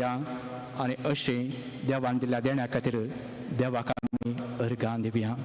आनी अशें देवान दिल्ल्या देण्या खातीर देवाक आमी अर्गां दिवया.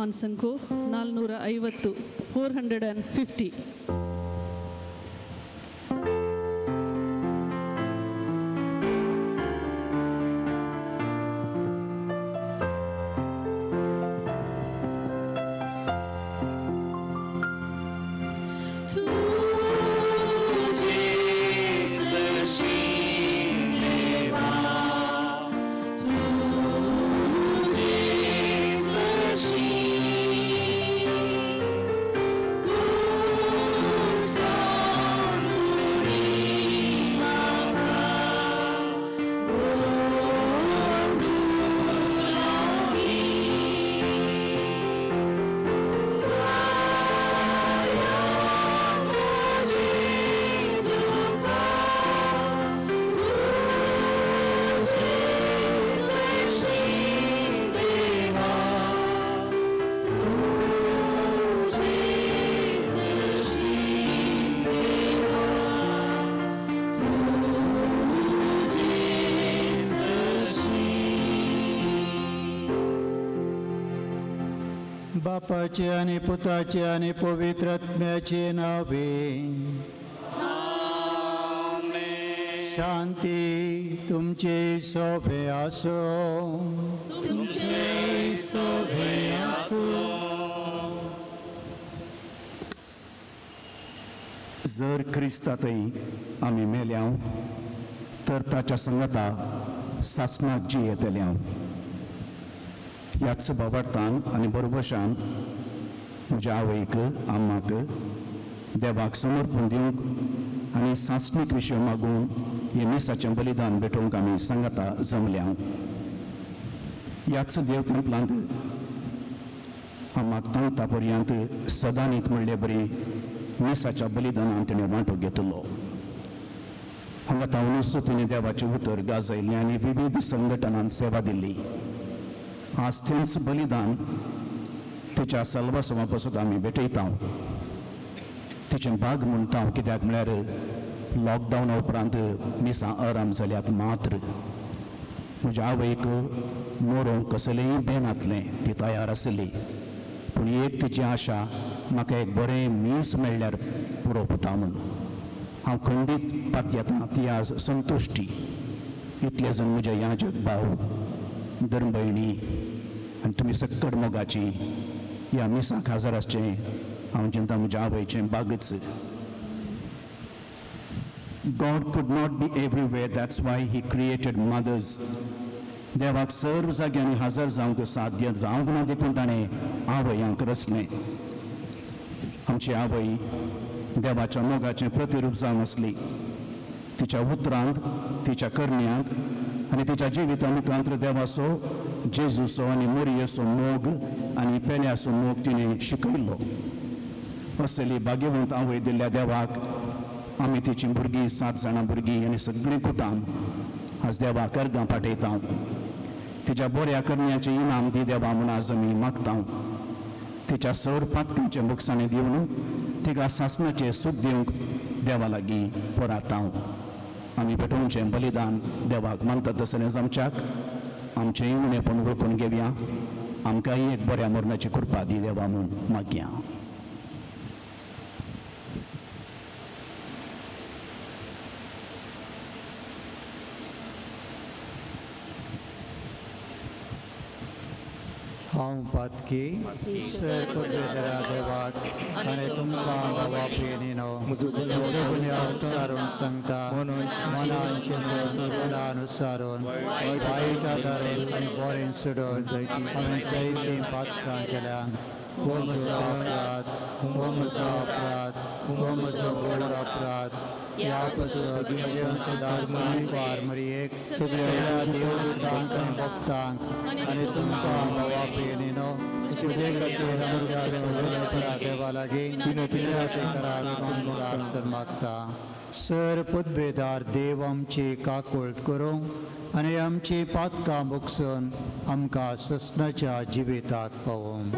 ಮಾನ್ಸಂಕೋ 450, 450. बापाचे आनी पुताचे आनी पवित्र आत्म्याचे नावे शांती तुमचे सोबे आसो. तुमचे सोबे आसो. जर क्रिस्तातय आमी मेल्या तर ताच्या संगता सासणाक जियेतल्या. ह्याच भावार्थान आनी बरोबशान म्हज्या आवयक आम्माक देवाक समर्पण दिवंक आनी सासणीक विशय मागून हे मिसाचें बलिदान भेटोवंक आमी सांगाता जमल्या. ह्याच देव तेंपलांत आम्माक तांता पर्यंत सदांनीत म्हणले बरी मिसाच्या बलिदानान तिणें वांटो घेतलो. हांगा तावनूच तिणें देवाचें उतर गाजयलें आनी विविध संघटनान सेवा दिल्ली. आज तेंच बलिदान तिच्या सल्वासवा पासून आमी भेटयता. तिचें भाग म्हणटा कित्याक म्हळ्यार लॉकडावना उपरांत मिसां आराम जाल्यात. मात्र म्हज्या आवयक मरोंक कसलेंय बेनातलें ती तयार आसली, पूण एक तिची आशा म्हाका एक बरें मीस मेळ्ळ्यार पुरो पुता म्हूण हांव खंडीत पातयेता. ती आज संतुश्टी. इतले जाण म्हज्या याजक भाव धर्मभयणी आनी तुमी सक्कड मोगाची ह्या मिसाक हाजर आसचें हांव चिंता म्हज्या आवयचें बागच. God could not be everywhere, that's why he created mothers. देवाक सर्व जाग्यांनी हजर जावंक साध्य जावंक ना देखून ताणें आवयांक रचलें. आमची आवय देवाच्या मोगाचें प्रतिरूप जावन आसली. तिच्या उतरांत, तिच्या करण्यांत आनी तिच्या जिविता मुखांत देवाचो, जेजूचो आनी मोरयेचो मोग आनी पेल्याचो मोग तिणें शिकयलो. असली भाग्यवंत आवय दिल्ल्या देवाक आमी तिची भुरगीं, 7 जाणां भुरगीं आनी सगळीं कुटाम आज देवाक अर्गां पाठयता. तिच्या बऱ्या करण्याचें इनाम दी देवा म्हूण आज आमी मागता. तिच्या सर पातकांचें मुकसाणें दिवन तिका सासणाचें सूख दिवंक देवा लागीं पराता. आमी भेटोवचें बलिदान देवाक मानता तसलें आमच्याक आमचेंय उणेपण वळखून घेवया. आमकांय एक बऱ्या मरणाची कृपा दी देवा म्हूण मागया. हांव पातकी सर्वपवित्र देवाक आनी तुमकां बाबा पियेनिनो म्हजो गुन्यांव सारून सांगता. मनान चिंतून गुणानुसारून वायट आदारून आनी बरें सोडून हांवें जायतीं पातकां केल्यान. हो म्हजो अपराध, हो म्हजो अपराध, हो म्हजो व्हड अपराध. ह्या पसरत म्हजें सदांच मरियेक सगळ्या देवदूतांक आनी भक्तांक आनी तुमकां बाबा पियेनिनो तुजे खातीर आमच्या सर्वेस्परा देवा लागीं विनती करात म्हूण प्रार्थना मागता. सर पदवेदार देव आमची काकुळट करूं आनी आमची पातकां भोगसून आमकां ससनाच्या जिविताक पावोवं.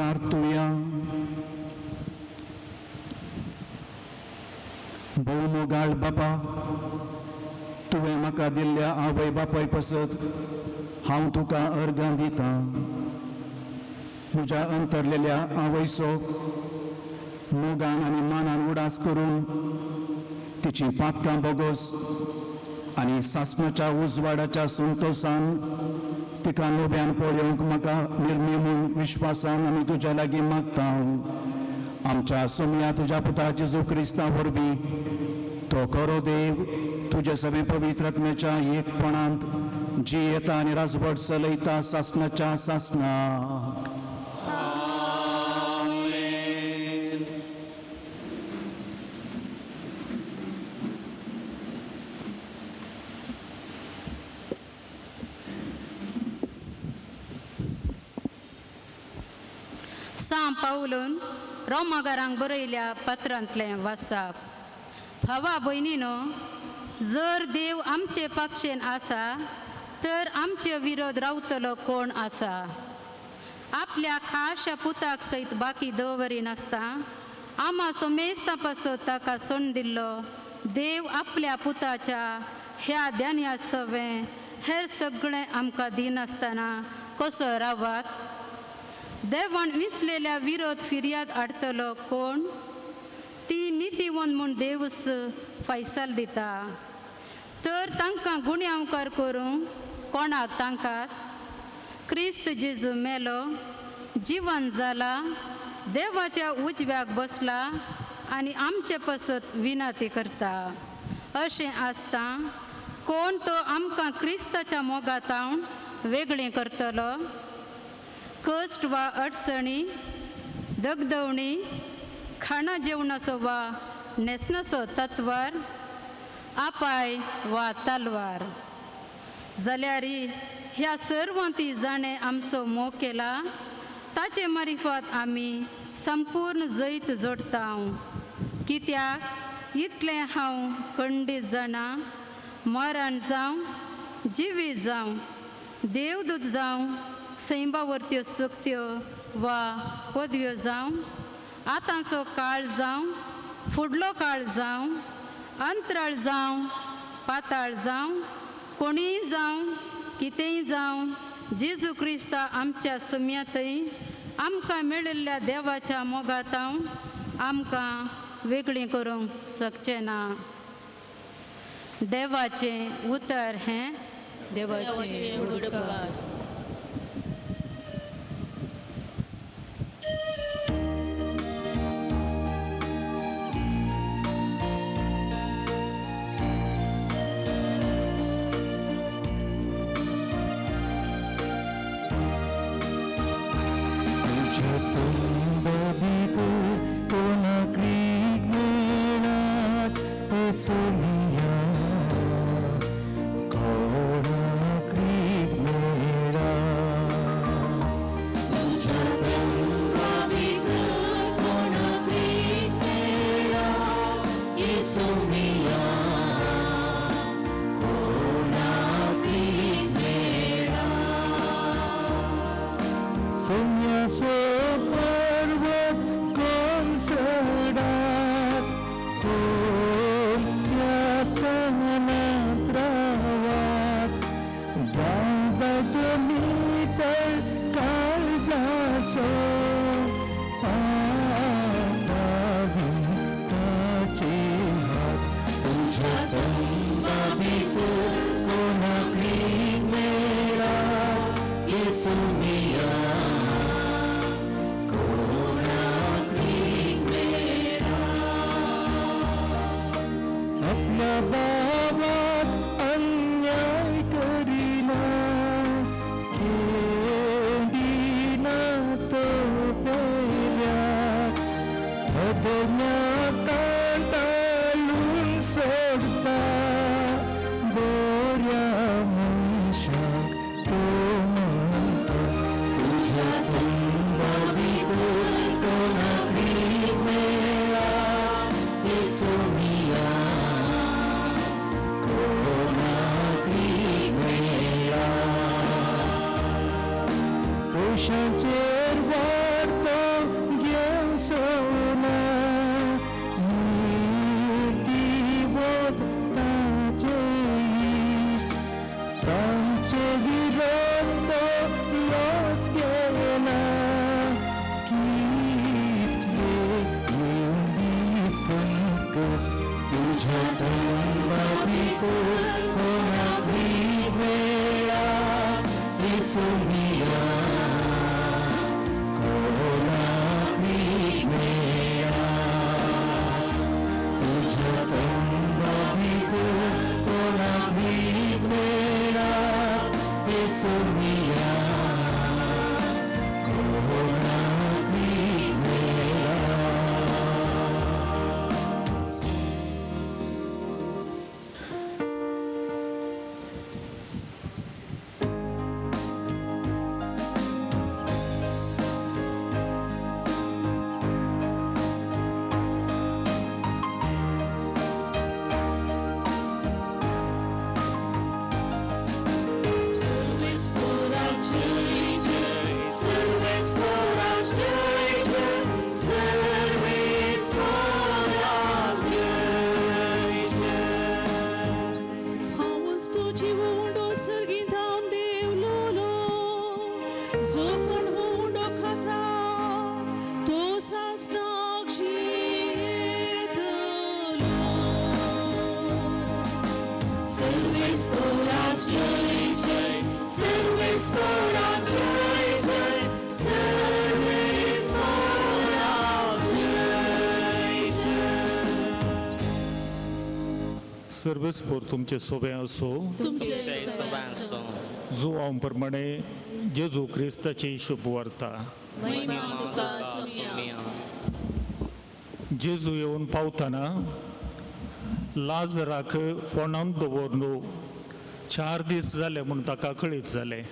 प्रार्थुया. भोव मोगाळ बापा, तुवें म्हाका दिल्ल्या आवय बापाय पासत हांव तुका अर्गां दितां. म्हज्या अंतरलेल्या आवयचो मोगान आनी मानान उडास करून तिची पातकां बोगोस आनी सासणाच्या उजवाडाच्या संतोसान तिका नव्यान पळोवंक म्हाका निर्मी म्हूण विश्वासान आमी तुज्या लागीं मागता. आमच्या सोमया तुज्या पुता जेजू क्रिस्ता वरवीं तो खरो देव तुज्या सगळे पवित्र आत्म्याच्या एकपणांत जियेता आनी राजवट चलयता सासणाच्या सासणाक. सां पावलून रोमागारांक बरयल्या पत्रांतलें वासाप. भावा भयणीनो, जर देव आमचे पक्षेन आसा तर आमचे विरोध रावतलो कोण आसा? आपल्या खाशा पुताक सयत बाकी दवरिनासता आमा सोमेस्ता पासत ताका सोण दिल्लो देव आपल्या पुताच्या ह्या ध्यान्या सवें हेर सगळें आमकां दिनासतना कसो रावात? देवान विसलेल्या विरोध फिर्याद हाडटलो कोण? ती नितीवंत म्हूण देवूच फैसल दिता. तर तांकां गुण्यांवकार करूंक कोणाक तांकां? क्रिस्त जेजू मेलो, जिवन जाला, देवाच्या उजव्याक बसला आनी आमचे पासत विनंती करता. अशें आसता कोण तो आमकां क्रिस्ताच्या मोगातावन वेगळें करतलो? कश्ट वा अडचणी, दगदवणी, खाणा जेवणाचो वा न्हेसणाचो तत्वार, आपाय वा तलवार. जाल्यार ह्या सर्वांती जाणें आमचो मोग केला ताचे मारिफात आमी संपूर्ण जैत जोडटा. कित्याक इतलें हांव खंडीत जाणा, मरण जावं जिवीत जावं, देवदूत जावं, सैंबावरत्यो सक्त्यो वा पदव्यो जावं, आतांचो काळ जावं, फुडलो काळ जावं, अंतराळ जावं, पाताळ जावं, कोणीय जावं, कितेंय जावं, जेजू क्रिस्ता आमच्या सुम्यांतय आमकां मेळिल्ल्या देवाच्या मोगातावन आमकां वेगळीं करूंक शकचें ना. देवाचें उतर हें देवाचें व्हडपण. पयशांचेर वाडतो तुझ्या तुंबा भितर कोणाक भीक मेळा येसुमिया, कोणाक भीक मेळा. तुझ्या तुंबा भितर कोणाक भीक मेळा येसुमिया, कोणाक भीक मेळा. Service for our JJ, service for our JJ, service for our JJ. हांवच तुजी उंडो सर्गीं धांवन देवलोलो, जो कोण हो उंडो खाता तो सासणाक जियेतलो. Service for our JJ, service for our JJ, service for our JJ. Service for तुमचे सोबे असो तुमचे जुवां प्रमाणे जेजू क्रिस्ताची शुभ वार्ता. महिमा तुका सुमिया. जेजू येवन पावतना लाजराक फोंडांत दवरून 4 दीस जाले म्हूण ताका कळीत जालें.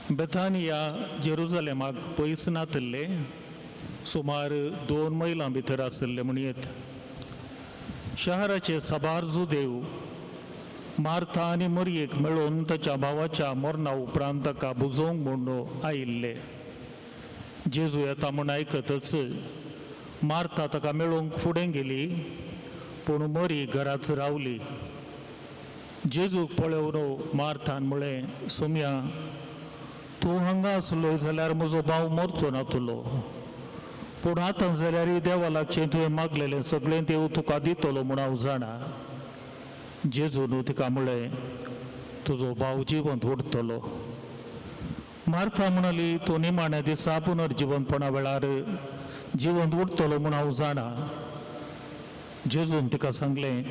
बेथानिया जेरुजलेमाक पयस नातिल्ले, सुमार 2 मैलां भितर आशिल्ले म्हणयेत. शहराचे साबार जुदेव मार्था आनी मरयेक मेळून ताच्या भावाच्या मरणा उपरांत ताका बुजोवंक म्हूण आयिल्ले. जेजू येता म्हूण आयकतच मार्था ताका मेळूंक फुडें गेली, पूण मरी घराच रावली. जेजूक पळोवन मार्थान म्हळें, सोम्या, तूं हांगा आसलो जाल्यार म्हजो भाव मरचो नातलो, पूण आतां जाल्यार देवा लागचें तुवें मागलेलें सगळें देव तुका दितलो म्हूण हांव जाणा. जेजून तिका म्हळें, तुजो भाव जिवंत उरतलो. मार्था म्हणाली, तो निमाण्या दिसा पुनर्जिवंतपणा वेळार जिवंत उरतलो म्हूण हांव जाणा. जेजून तिका सांगलें,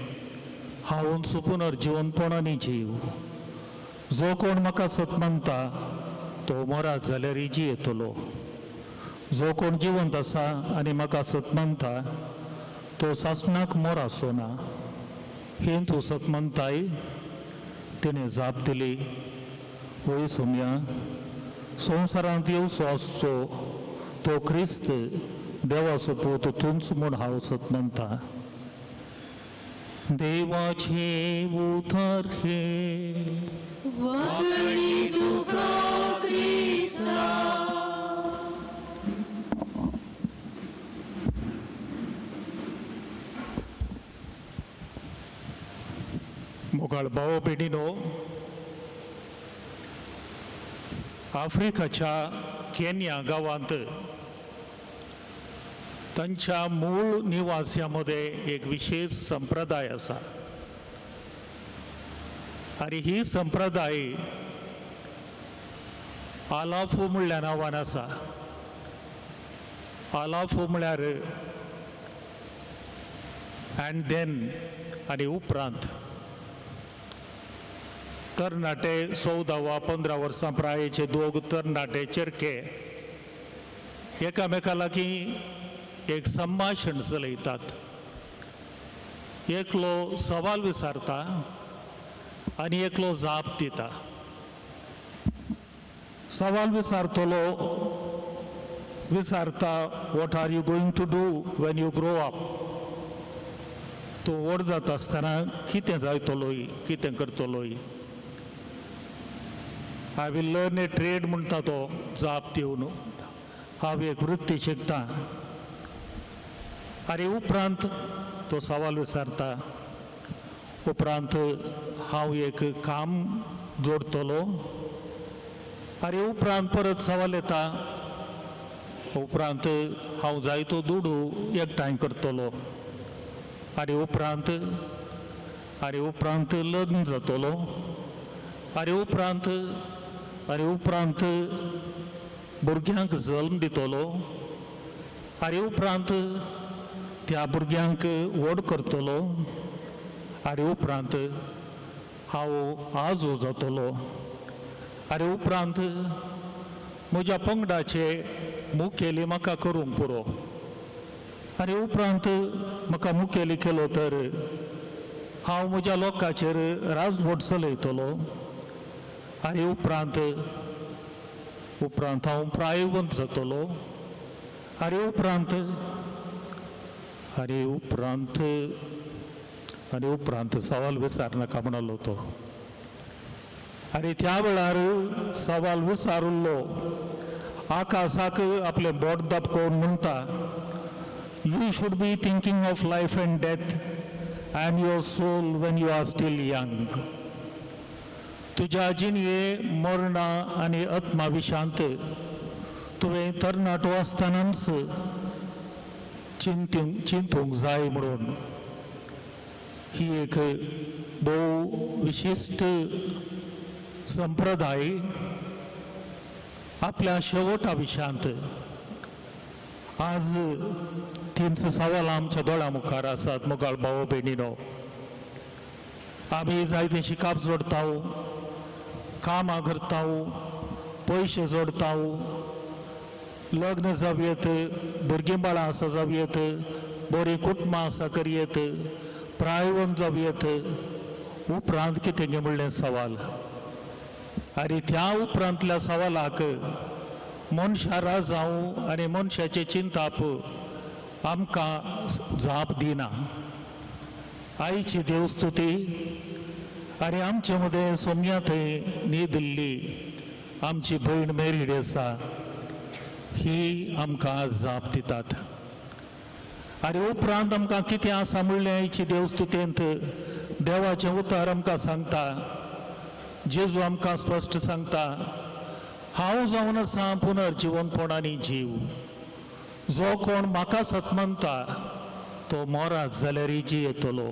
हांवूच पुनर्जिवंतपण आनी जीव, जो कोण म्हाका सत मानता तो मरात जाल्यार जियेतलो. जो कोण जिवंत आसा आनी म्हाका सत मानता तो सासणाक मोर आसो ना. हें तूं सत मानताय? तिणें जाप दिली, वय सोम्या, संवसारांत येवचो आसचो तो क्रिस्त देवाचो पूत तूंच म्हूण हांव सत मानता. देवाचे उतर हे. वाकडी तुका क्रिस्ता. मोगाळ भाव भयणीनो, आफ्रिकाच्या केन्या गांवांत तांच्या मूळ निवास्या मदें एक विशेष संप्रदाय आसा आनी ही संप्रदाय आलाफू म्हणल्या नांवान आसा. आलाफू म्हळ्यार अँड then आनी उपरांत. तरणाटे 14 वा 15 वर्सां प्रायेचे दोग तरणाटे चेरके एकामेका लागीं एक संभाशण चलयतात. एकलो सवाल विचारता आनी एकलो जाप दिता. सवाल विचारतलो विचारता, what are you going to do when you grow up? तूं व्हड जाता आसतना कितें जायतलोय, कितें करतलोय? I will learn a trade म्हणटा तो जाप दिवन, हांव एक वृत्ती शिकता. आनी उपरांत तो सवाल विचारता, उपरांत हांव एक काम जोडटलो. आनी उपरांत परत सवाल येता, उपरांत हांव जायतो दुडू एकठांय करतलो. आनी उपरांत लग्न जातलो आनी उपरांत भुरग्यांक जल्म दितलो आनी उपरांत त्या भुरग्यांक व्हड करतलो आनी उपरांत हांव आजो जातलो आनी उपरांत म्हज्या पंगडाचे मुखेली म्हाका करूंक पुरो आनी उपरांत म्हाका मुखेली केलो तर हांव म्हज्या लोकांचेर राजवट चलयतलो आनी उपरांत हांव प्रायवंत जातलो आनी उपरांत सवाल विचारनाका म्हणलो तो. आनी त्या वेळार सवाल विचारुल्लो आकाशाक आपलें बोट दापकोवन म्हणटा, you should be thinking of life and death and your soul when you are still young. तुज्या जिणये मरणा आनी आत्मविशांत तुवें तरणाटो आसतनाच चिंतूंक जाय म्हणून. ही एक भोव विशिश्ट संप्रदाय आपल्या शेवटा विशांत आज तीन सवालां आमच्या दोळ्या मुखार आसात. मोगाळ भाव भयणीनो, आमी जायते शिकाप जोडटा, कामां करता, पयशे जोडटा, लग्न जावयेत, भुरगीं बाळां आसा जावयेत, बरीं कुटुंबां आसा करयेत, प्रायवंत जावयेत. उपरांत कितें गे म्हणलें सवाल. आनी त्या उपरांतल्या सवालाक मनशा राजांव आनी मनशाचें चिंताप आमकां जाप दिना. आईची देवस्तुती आनी आमचे मदें सोम्या थंय न्हिदिल्ली आमची भयण मेरीड आसा ही आमकां जाप दितात. आनी उपरांत आमकां कितें आसा म्हणलें आईची देवस्तुतेंत देवाचें उतर आमकां सांगता. जेजू आमकां स्पश्ट सांगता, हांव जावन आसा पुनर्जिवनपण आनी जीव. जो कोण म्हाका सतमनता तो मोरात जाल्यार जियेतलो.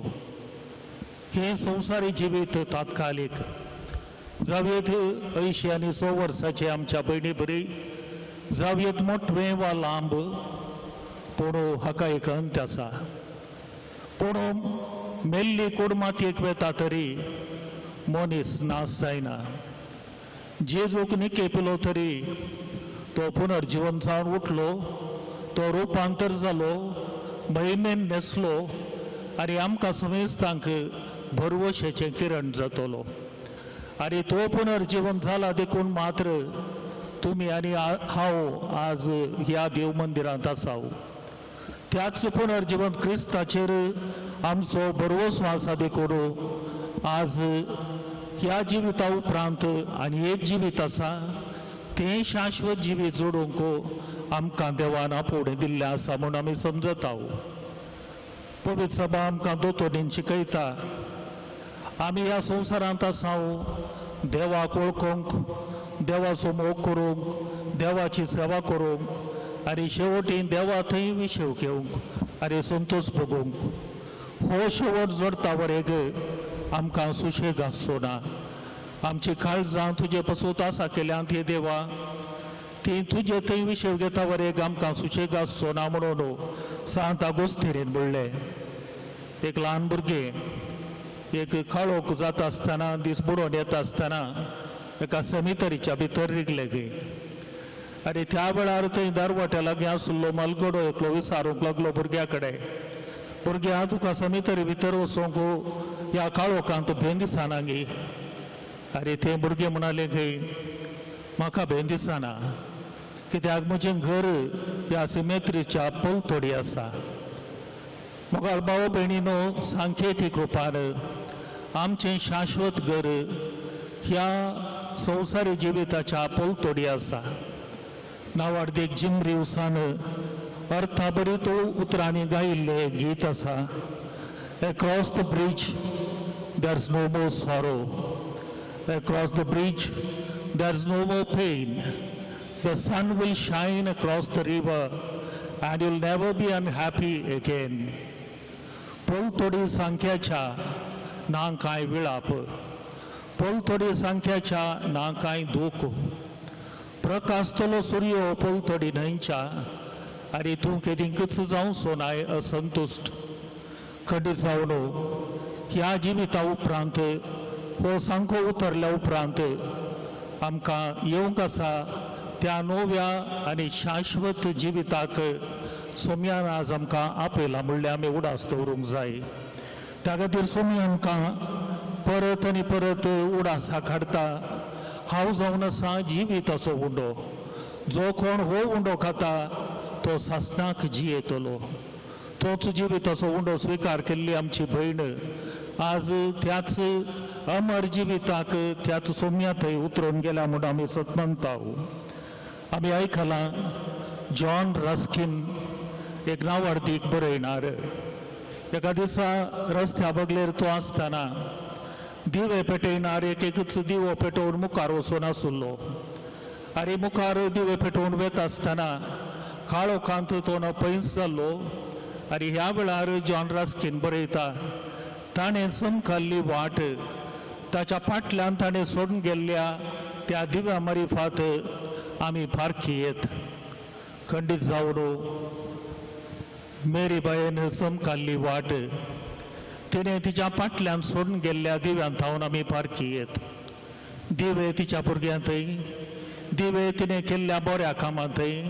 हें संवसारी जिवीत तात्कालीक जावयेत 80 आनी 100 वर्साचे आमच्या भयणी बरी जावयेत मोटवें वा लांब, पूण हाका एक अंत आसा. पूण मेल्ली कूड मातयेक वेता तरी मनीस नाश जायना. जेजूक निकेपिलो तरी तो पुनर्जिवन जावन उठलो, तो रुपांतर जालो, महिमेन न्हेसलो आनी आमकां समेस्तांक भरवशेचें किरण जातलो. आनी तो पुनर्जिवन जाला देखून मात्र तुमी आनी हांव आज ह्या देव मंदिरांत आसा. त्याच पुनर्जिवन क्रिस्ताचेर आमचो भरवसो आसा देखून आज ह्या जिविता उपरांत आनी एक जिवीत आसा तें शाश्वत जिवीत जोडूंक आमकां देवान आपोवणें दिल्लें आसा म्हूण आमी समजता. पवित्र सभा आमकां दोतोनीन शिकयता, आमी ह्या संवसारांत आसा देवाक वळखूंक, देवाचो मोग करूंक, देवाची सेवा करूंक आनी शेवटी देवा थंय विशेव घेवंक आनी संतोश भोगूंक. हो शेवट जोडटा वरेग आमकां सुशेग आसचो ना. आमची काळजां तुजे पसून आसा केल्यांत हे देवा, ती तुजे थंय विशेव घेता वरेग आमकां सुशेग आसचो ना म्हणून सांत आगोस्तेरीन म्हणलें. एक ल्हान भुरगें एक काळोख जाता आसतना, दीस बुडोवन येता आसतना एका सेमितरीच्या भितर रिगले गे. आनी त्या वेळार थंय दरवट्या लागीं आशिल्लो मालगडो एकलो विचारूंक लागलो भुरग्या कडेन, भुरग्या तुका सेमितरी भितर वचूंक ह्या काळोखांत भें दिसना गे? आनी ते भुरगे म्हणाले गे, म्हाका भें दिसना, कित्याक म्हजें घर ह्या सिमेत्रीच्या पलतोडी आसा. मोगाळ भाव भयणीनो, सांकेतीक रुपान आमचें शाश्वत घर ह्या संवसारी जिविताच्या पलतोडी आसा. नावार्दीक जिमरी उसान अर्थाभरीत उतरांनी गायिल्लें गीत आसा. Across the bridge there's no more sorrow, across the bridge there's no more pain. The sun will shine across the river and you'll never be unhappy again. पलतोडी सांख्याच्या ना कांय विळाप, पलतोडी सांख्याच्या ना कांय दूख, प्रकाशतलो सूर्यो पलतोडी न्हंयच्या आनी तूं केदींकच जावचो नाय असंतुश्ट. खंडीत जावन ह्या जिविता उपरांत हो सांखो उतरल्या उपरांत आमकां येवंक आसा त्या नव्या आनी शाश्वत जिविताक सोम्यान आज आमकां आपयला म्हणल्यार आमी उडास दवरूंक जाय. त्या खातीर सोमी आमकां परत आनी परत उडासाक हाडटा. हांव जावन आसा जिविताचो उंडो, जो कोण हो उंडो खाता तो सासणाक जियेतलो. तोच जिविताचो उंडो स्विकार केल्ली आमची भयण आज त्याच अमर जिविताक त्याच सोम्या थंय उतरून गेल्या म्हूण आमी सतमनता. आमी आयकलां जॉन रस्किन एक नावार्दीक बरयणार. एका दिसा रस्त्या बगलेर तो आसतना दिवे पेटयणार एक एकच दिवो पेटोवन मुखार वचून आसलो आनी मुखार दिवे पेटोवन वेता आसतना काळोखांत तो पयस जाल्लो. आनी ह्या वेळार जॉन रस्किन बरयता, ताणें समकाल्ली वाट ताच्या फाटल्यान ताणें सोडून गेल्ल्या त्या दिव्या मारिफात आमी फारकी येत. खंडीत जावन मेरी बायन चमकाल्ली वाट तिणें तिच्या फाटल्यान सोडून गेल्ल्या दिव्यान थावन आमी फारकी येत. दिवे तिच्या भुरग्यांतय, दिवे तिणें केल्ल्या बऱ्या कामांतय,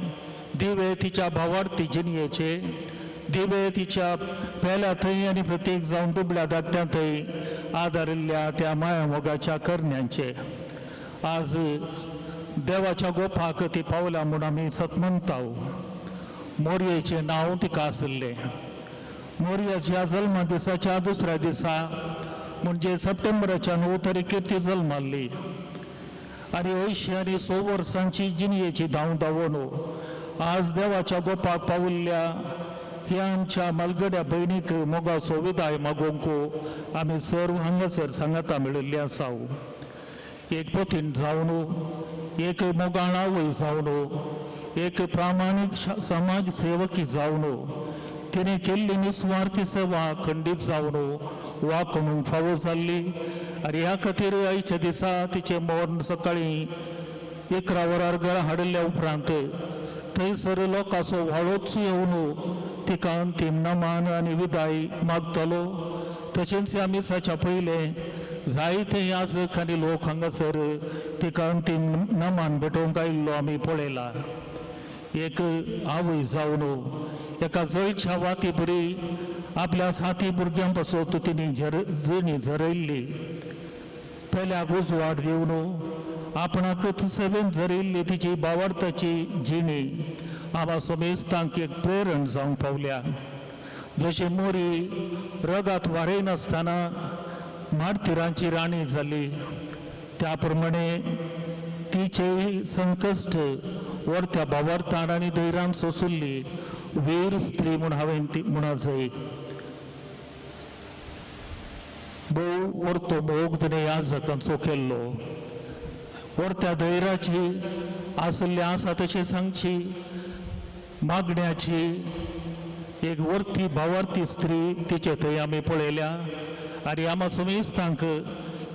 दिवे तिच्या भावार्थी जिणयेचे, दिवे तिच्या पेल्या थंय आनी प्रत्येक जावन दुबळ्या धाकट्यां थंय आदारिल्ल्या त्या माया मोगाच्या करण्यांचे. आज देवाच्या गोपाक ती पावल्या म्हूण आमी सतमनता. मोरयेचें नांव तिका आशिल्लें. मोरयाच्या जल्मा दिसाच्या दुसऱ्या दिसा म्हणजे सप्टेंबराच्या 9 तारखेर ती जल्माल्ली आनी 80 आनी 100 वर्सांची जिणयेची धांव धांवून आज देवाच्या गोपाक पाविल्ल्या ह्या आमच्या मालगड्या भयणीक मोगाचो विदाय मागोवंक आमी सर्व हांगासर सांगाता मेळिल्ली आसा. एक पतीण जावन, एक मोगाळ आवय जावन, एक प्रामाणीक समाज सेवकी जावन तिणें केल्ली निस्वार्थी सेवा खंडीत जावन वाकणूंक फावो जाल्ली. आनी ह्या खातीर आयच्या दिसा तिचें मरण सकाळीं 11 वरार घरा हाडिल्ल्या उपरांत थंयसर लोकांचो व्हाळोच येवन तिका अंतीम नमान आनी विदाय मागतलो. तशेंच ह्या मिसाच्या पयलें जायते याजक आनी लोक हांगासर तिका अंतीम नमान भेटोवंक आयिल्लो आमी पळयला. एक आवय जावन एका जळच्या वाती बरी आपल्या साती भुरग्यां पासत तिणें जणी झरयल्ली, पेल्याक उजवाड दिवन आपणाकच सेवेन झरयल्ली तिची बावार्थाची जिणी आमा समेस्तांक एक प्रेरण जावंक पावल्या. जशें मोरी रगात वारयनासतना मार्तिरांची राणी जाली त्या प्रमाणे तिचेय संकश्ट वर्त्या बावार्थान आनी धैर्यान सोंशिल्ली वीर स्त्री म्हूण हांवें ती म्हणा जाय. भोव वर्तो मोग तिणें ह्या जगांचो केल्लो. वर्त्या धैर्याची आसल्ली आसा तशें सांगची मागण्याची एक वर्ती भावार्थी स्त्री तिचे थंय आमी पळयल्या आनी आमा समेस्तांक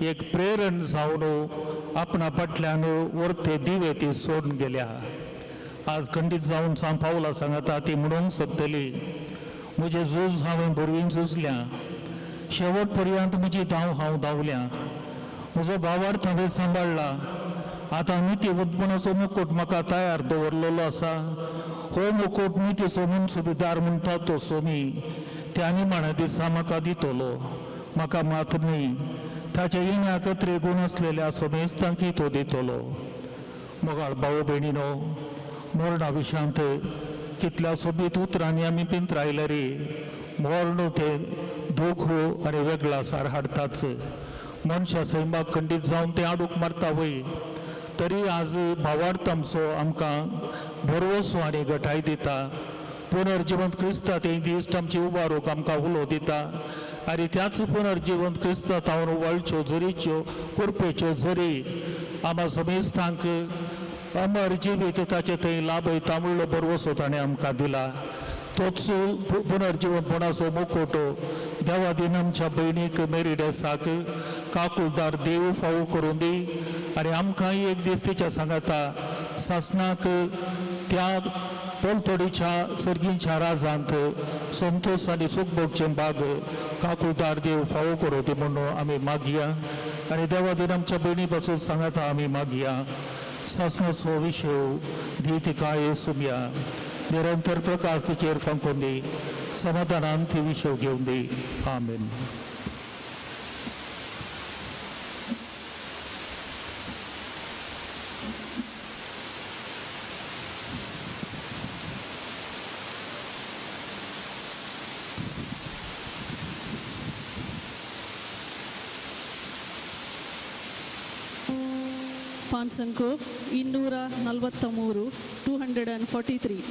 एक प्रेरण जावन आपणा फाटल्यान वर्ते दिवे ती सोडून गेल्या. आज खंडीत जावन सांग पावला सांगता ती म्हणूंक सोदतली, म्हजें झूज हांवें भुरगीं झुजल्या, शेवट पर्यंत म्हजी धांव हांव धांवल्या, म्हजो भावार्थ हांवें सांबाळ्ळा, आतां निती उत्पन्नाचो मुकूट म्हाका तयार दवरलेलो आसा. हो मुकूट नितीचो मनसुबेदार म्हणटा तो सोमी त्या निमाण्या दिसा म्हाका दितलो, म्हाका मात न्हय ताच्या येण्याक त्रेगून आसलेल्या समेस्तांकी तो दितलो. मोगाळ भाव भयणीनो, मरणा विशांत कितल्या सोबीत उतरांनी आमी पिंत्रायले रे. मरण तें दूख आनी वेगळा सार हाडटाच. मनशा सैमाक खंडीत जावन तें आडूक मारता वय, तरी आज भावार्थ आमचो आमकां भरवसो आनी गठाय दिता. पुनर्जिवंत क्रिस्ता ते दीस आमची उबारूंक आमकां उलो दिता आनी त्याच पुनर्जिवंत क्रिस्ता थावन वळच्यो झरीच्यो कुरपेच्यो झरी आमा समेस्तांक अमर जिवीत ताचे थंय लाभयता म्हणलो भरवसो ताणें आमकां दिला. तोच पुनर्जिवंतपणाचो मुखोटो देवा दीन आमच्या भयणीक मेरिडेसाक काकुळदार देव फावो करून दी आनी आमकांय एक दीस तिच्या सांगाता सासणाक त्या पलतडीच्या सर्गींच्या राजांत संतोष आनी सूख भोगचें बाग काकुळदार देव फावो करूं दी म्हणून आमी मागया आनी देवा दीन आमच्या भयणी पासून सांगाता आमी मागया सासणाचो विशय दी तिका सुमया निरंतर प्रकाश तिचेर फांकून दी समाधानान ती विशय घेवन दी. आमेन. ಪಾನ್ಸಂಕೋ 243 243.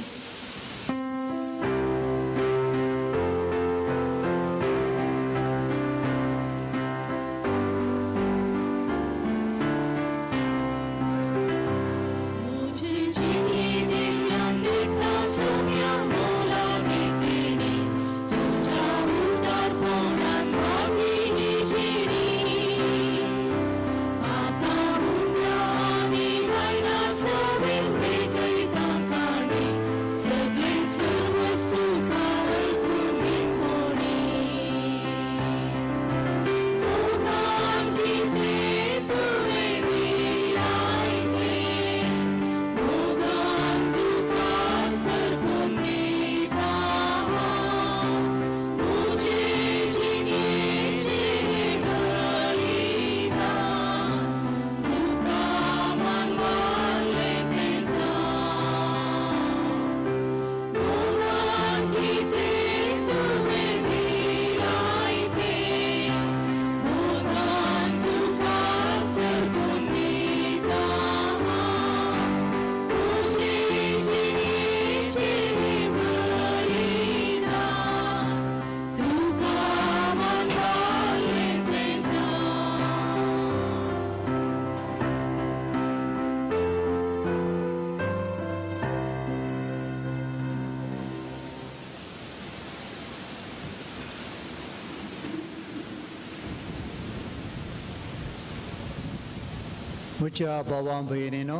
म्हज्या भावां भयणीनो,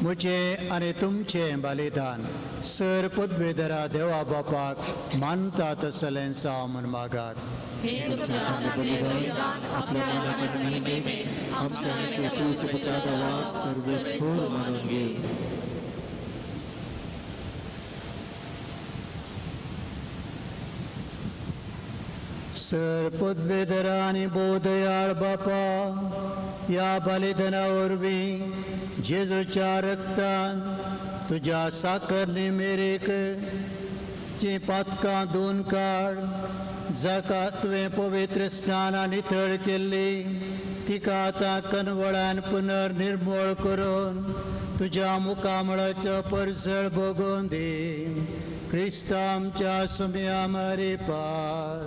म्हजें आनी तुमचें बलिदान सर पदवेधरा देवा बापाक मानता तसलें जावं म्हूण मागात. सर पदवेधरा आनी बोदयाळ बापा, ह्या बलिदाना वरवीं जेजूच्या रक्तान तुज्या साकरणी मेरेक जीं पातकां दोन काड जाका तुवें पवित्र स्नानान नितळ केल्ली तिका आतां कनवळान पुनर्निर्मूळ करून तुज्या मुखामळाचो परजळ भोगून दी. क्रिस्त आमच्या सुम्या मारी पार.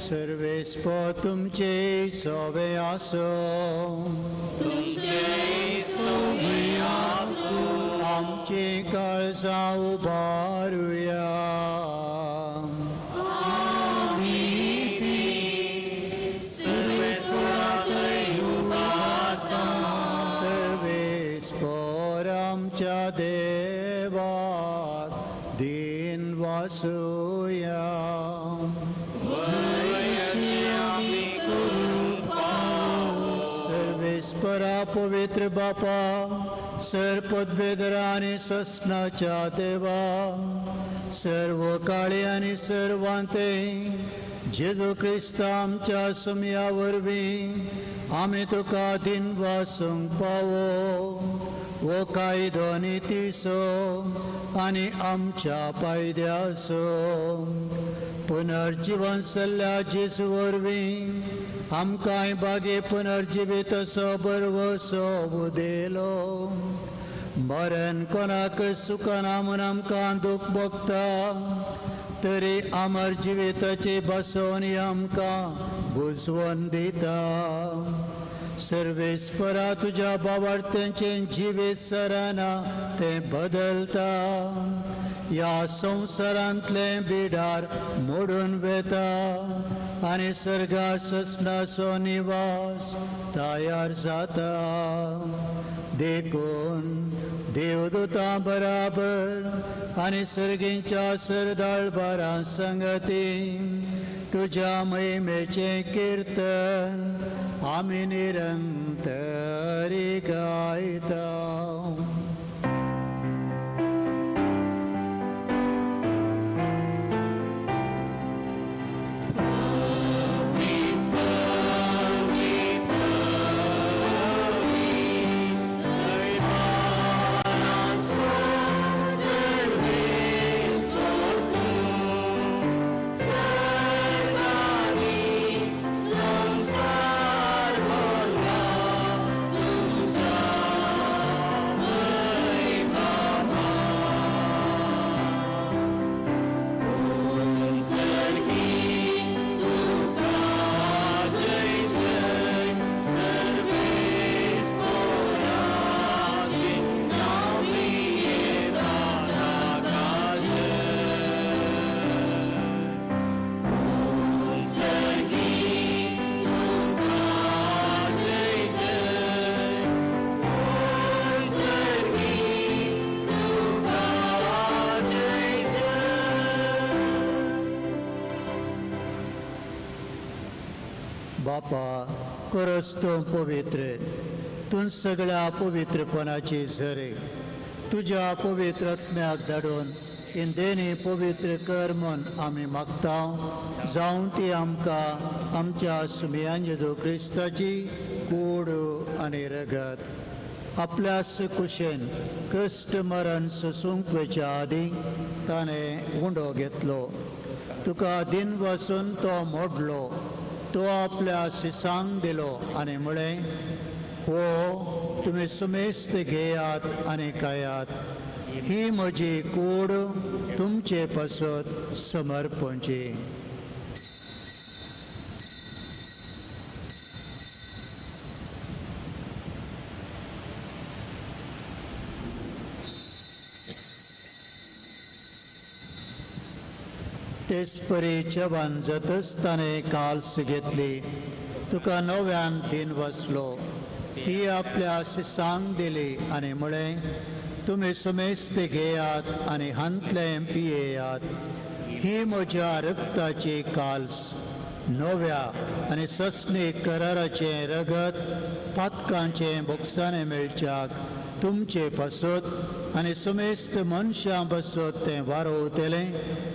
सर्वेस्पो तुमचे सोवे आसो, तुमचे सोवे आसो. आमची काळजां उबारुया. आमी ती सर्वेस्पोराकय उबारता. सर्वेस्पोर आमच्या देवाक दीन वासुया. सर्वेस्परा पवित्र बापा, सर पदवेधरा आनी ससनाच्या देवा, सर्व काळी आनी सर्वांते जेजू क्रिस्त आमच्या सुमया वरवीं आमी तुका दीन वासूंक पावो. हो कायदो नितीचो आनी आमच्या पायद्याचो पुनर्जीवन सल्ल्या जेजू वरवीं आमकांय बागे पुनर्जिवीत असो बरवसो उदेलो. मरण कोणाक सुखना म्हूण आमकां दूख भोगता तरी अमर जिविताची बसोवणी आमकां बुजवण दिता. सर्वेस्परा तुज्या बावार्थ्यांचें जिवीत सराना तें बदलता. ह्या संवसारांतलें बिडार मोडून वेता आनी सर्गार ससनाचो निवास तयार जाता. देखून देवदूतां बराबर आनी सर्गींच्या सरदाळबारां संगती तुज्या महिमेचें किर्तन आमी निरंतरी गायता. बापा खरोच तूं पवित्र, तूं सगळ्या पवित्रपणाची झरे. तुज्या पवित्र आत्म्याक धाडून इंदेनी पवित्र कर म्हूण आमी मागता, जावं ती आमकां आमच्या सुमयान जेजू क्रिस्ताची कूड आनी रगत आपल्याच कुशेन कश्ट मरण सोसूंक वयच्या आदीं ताणें उंडो घेतलो. तुका दिन वसून तो मोडलो, तो आपल्या शिसांक दिलो आनी म्हळें, हो तुमी सुमेस्त घेयात आनी खायात, ही म्हजी कूड तुमचे पासत समर्पणची. तेच परी जेवण जातच ताणें काल्स घेतली, तुका नव्यान दिन वसलो, ती आपल्या शिसांक दिली आनी म्हळें, तुमी सुमेस्त घेयात आनी हांतलें पियेयात, ही म्हज्या रक्ताची काल्स, नव्या आनी सस्नीक कराराचें रगत पातकांचें बोगसाणें मेळच्याक तुमचे पासत आनी सुमेस्त मनशां पासत तें वारोवतलें,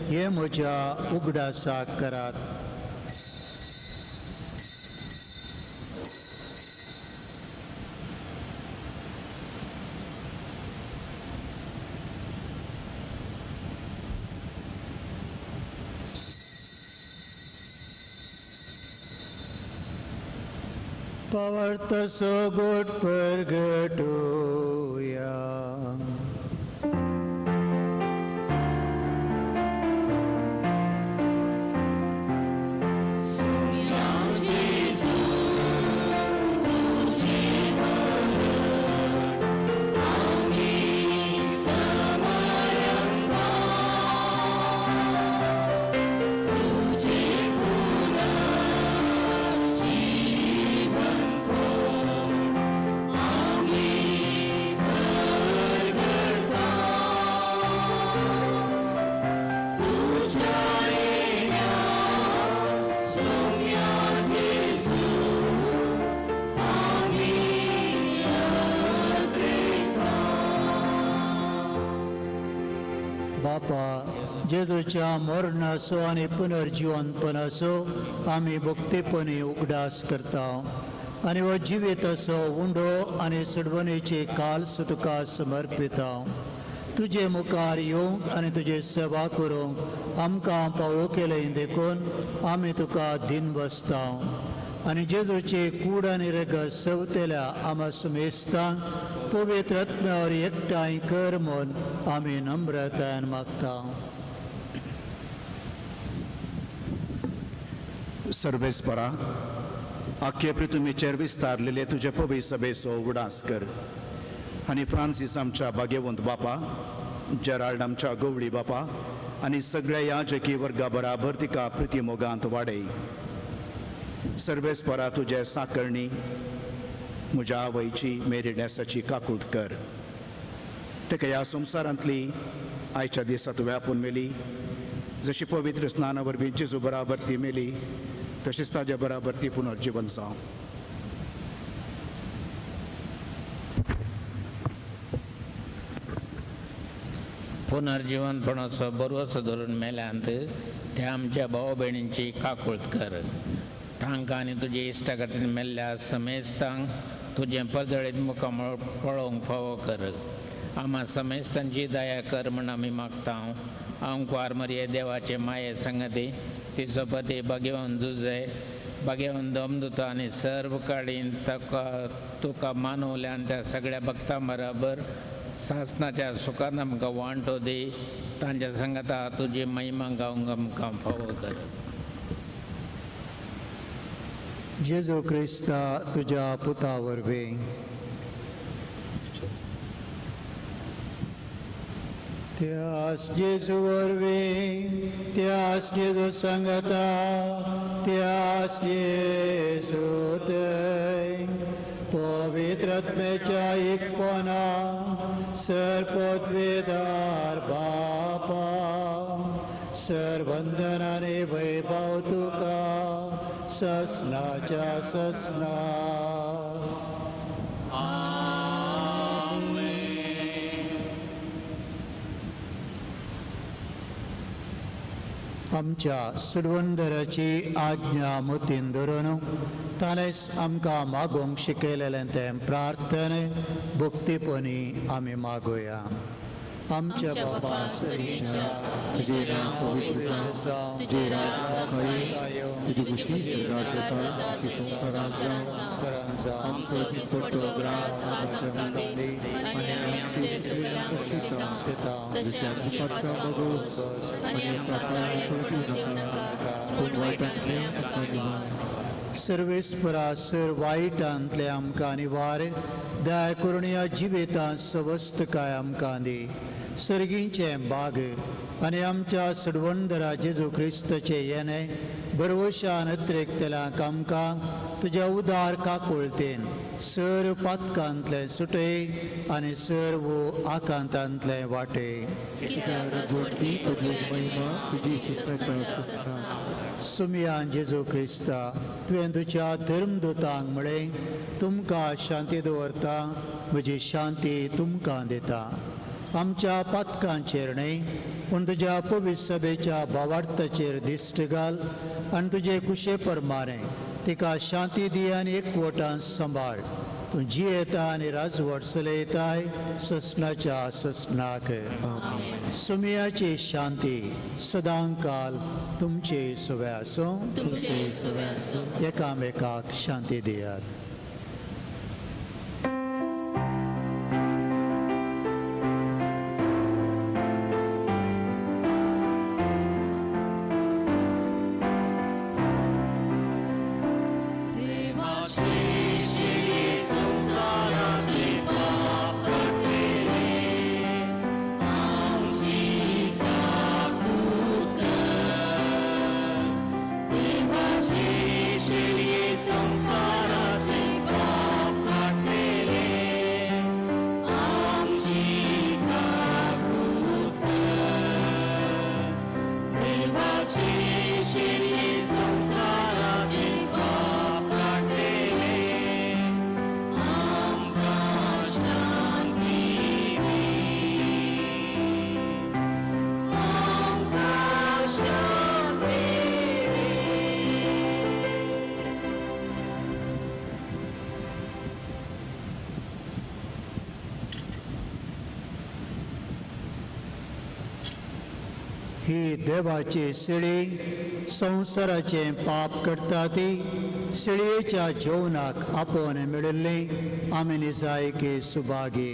हें म्हज्या उगडासाक करात. पवर्तसो गोट परगटुया. बापा, जेजूच्या मरणाचो आनी पुनर्जिवनपणाचो आमी भक्तीपणी उगडास करता आनी हो जिविताचो उंडो आनी सोडवणेची काल्स तुका समर्पिता. तुजे मुखार येवंक आनी तुजी सेवा करूंक आमकां पावो केलें देखून आमी तुका दिन बसता आनी जेजूची कूड आनी रगत सवतेल्या आमा सुमेस्तांक पवित्र आत्म्यावर एकठांय कर म्हूण आमी नम्रतायेन मागता. सर्वेस्परा, आख्खे पृथ्वीचेर विस्तारलेले तुजे पवित्र सभेचो उगडास कर आनी फ्रांसीस आमच्या भाग्यवंत बापा, जेराल्ड आमच्या गवळी बापा आनी सगळ्या याजकी वर्गा बराबर तिका प्रिती मोगांत वाडय. सर्वेस्परा तुजे साकरणी म्हज्या आवयची मेरी डेसाची काकूट कर. ताका ह्या संवसारांतली आयच्या दिसा तुवें आपून मेली, जशी पवित्र स्नाना वरवीं जेजू बराबर ती मेली तशीच ताज्या बराबर ती पुनर्जीवन जावं. पुनर्जीवनपणाचो बरोच धरून मेल्यांत त्या आमच्या भाव भयणींची काकूळत कर. तांकां आनी तुजे इश्टा खातीर मेल्ल्या समेस्तांक तुजें परजळीत मुखामळ पळोवंक फावो कर. आमा समेस्तांची दया कर म्हूण आमी मागता. आंकवार मरिये देवाचे माये संगती तिचो पती भाग्यवंत जुजे, भाग्यवंत दमदूत आनी सर्व काळीन ताका तुका मानवल्यान त्या सगळ्या भक्तां बराबर सासनाच्या सुखान आमकां वांटो दी. तांच्या संगता तुजी महिमा गावंक आमकां फावो कर. जेजू क्रिस्ता तुज्या पुता वरवीं. त्यास जेजू वरवीं, त्यास जेजू संगता, त्यास जेजू थंय पवित्र आत्म्याच्या एकपणा सर पदवेदार बापा, सर वंदनाने वैभव तुका ससनाच्या ससना. आमच्या सुडवंदराची आज्ञा मतीन धरून ताणेंच आमकां मागूंक शिकयलेलें तें प्रार्थने भक्तीपणी आमी मागोया. आमच्या बाबा सरीच्या तुझे नाव पवित्र जावं, तुझे राज येवं, तुजी खुशी स्वर्गात जाता तशी संवसारांत जावं. आमचो दिसपट्टो ग्रास आज आमकां दी आनी आमचे चुकल्यांक शिता, जशें आमची पातकां भोगोस आनी आमकां काळाक पडूं दिवं नाका, पूण वायटांतलें आमकां निवार. सर्वेस्परा सर वायटांतलें आमकां निवार, दया करून ह्या जिवितांत सवस्तकाय आमकां दी. सर्गीचें बाग आनी आमच्या सडवंदरा जेजू क्रिस्ताचें येणें भरवशान अत्रेकतल्यांक आमकां तुज्या उदार काकुळतेन सर पातकांतलें सुटय आनी सर्व आकांतांतलें वाटे. सुमयान जेजू क्रिस्ता तुवें तुज्या धर्मदूतांक म्हळें, तुमकां शांती दवरता, म्हजी शांती तुमकां दिता. आमच्या पातकांचेर न्हय पूण तुज्या पवित्र सभेच्या भावार्थाचेर दिश्ट घाल आनी तुजे कुशे परमाणें तिका शांती दी आनी एकवटान सांबाळ. तूं जियेता आनी राजवट चलयताय ससनाच्या ससनाक. सुमयाची शांती सदांकाल तुमचे सुवे आसूं. एकामेकाक शांती दियात. ही देवाची शिळी संवसाराचें पाप करता ती शिळयेच्या जेवणाक आपोवन मेळिल्ली आमी निजायकी सुभागी.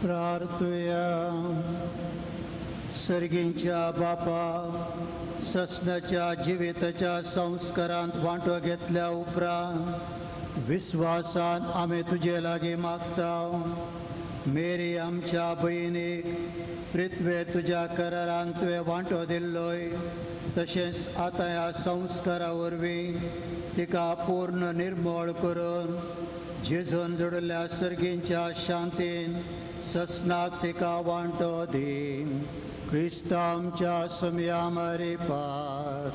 प्रार्थुया. सर्गींच्या बापा, ससनाच्या जिविताच्या संस्कारांत वांटो घेतल्या उपरांत विस्वासान आमी तुजे लागीं मागता, मेरी आमच्या भयणीक पृथ्वेर तुज्या करारान तुवें वांटो दिल्लोय, तशेंच आतां ह्या संस्कारा वरवीं तिका पूर्ण निर्मळ करून जेजून जोडिल्ल्या सर्गींच्या शांतीन ससनाक तिका वांटो दी. क्रिस्त आमच्या समया मारी पात.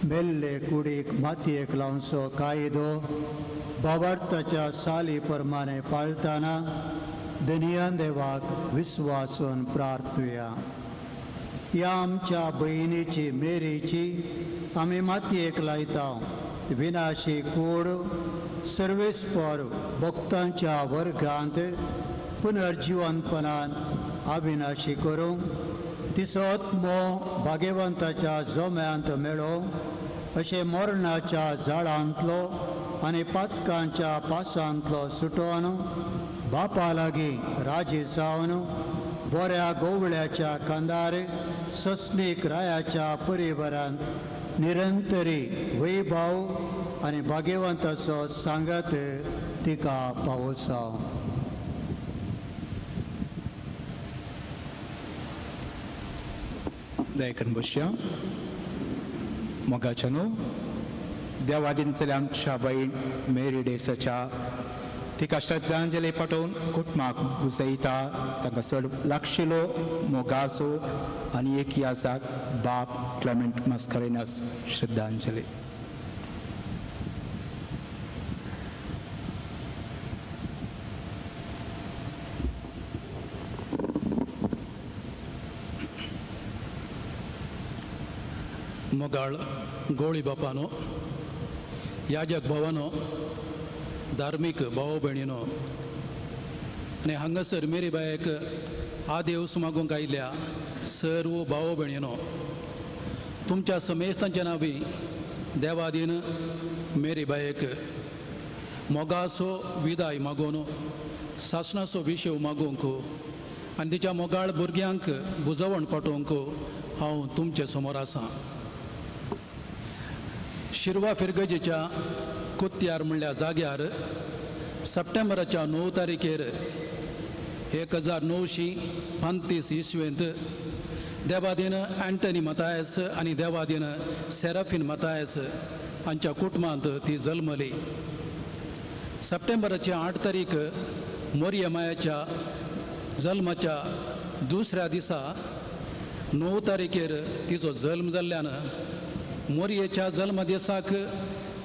मेल्ले कुडीक मातयेक लावचो कायदो बाबार्थाच्या साली प्रमाणे पाळताना दनियान देवाक विस्वासून प्रार्थुया. ह्या आमच्या भयणीची मेरीची आमी मातयेक लायता विनाशी कूड सर्वेस्पर भक्तांच्या वर्गांत पुनर्जिवनपणान अविनाशी करूंक तिचो आत्मो भाग्यवंताच्या जोम्यांत मेळो, अशें मरणाच्या झाडांतलो आनी पातकांच्या पासांतलो सुटोवन बापा लागीं राजी जावन बऱ्या गोवळ्याच्या खांदार सस्नीक रायाच्या परिवारांत निरंतरी वैभाव आनी भाग्यवंताचो सांगात तिका पावोसांव. दयाकरून बसया. मोगाच्या न्हू देवादीन चल्या आमच्या भयण मेरी डेसाच्या तिका श्रद्धांजली पाठोवन कुटुंबाक बुजयता. तांकां चड लागशिलो मोगाचो आनी एक याजाक बाप क्लेमेंट मास्करेनस श्रद्धांजली. मोगाळ गोळी बापानो, याजक भावानो, धार्मीक भाव भयणीनो आनी हांगासर मेरी बायक आदेवस मागूंक आयिल्ल्या सर्व भाव भयणीनो, तुमच्या समेस्तांच्या नांवी देवादीन मेरी बायक मोगाचो विदाय मागून सासणाचो विशय मागूंक आनी तिच्या मोगाळ भुरग्यांक बुजवण पाठोवंक हांव तुमचे समोर आसा. शिरवा फिरगजेच्या कुत्यार म्हणल्या जाग्यार सप्टेंबराच्या 9 तारखेर 1935 इसवेंत देवादीन अँटनी मतायस आनी देवादीन सेराफीन मतायस हांच्या कुटुंबांत ती जल्मली. सप्टेंबराची 8 तारीख मोरयमायाच्या जल्माच्या दुसऱ्या दिसा 9 तारखेर तिचो जल्म जाल्ल्यान मोरयेच्या जल्म दिसाक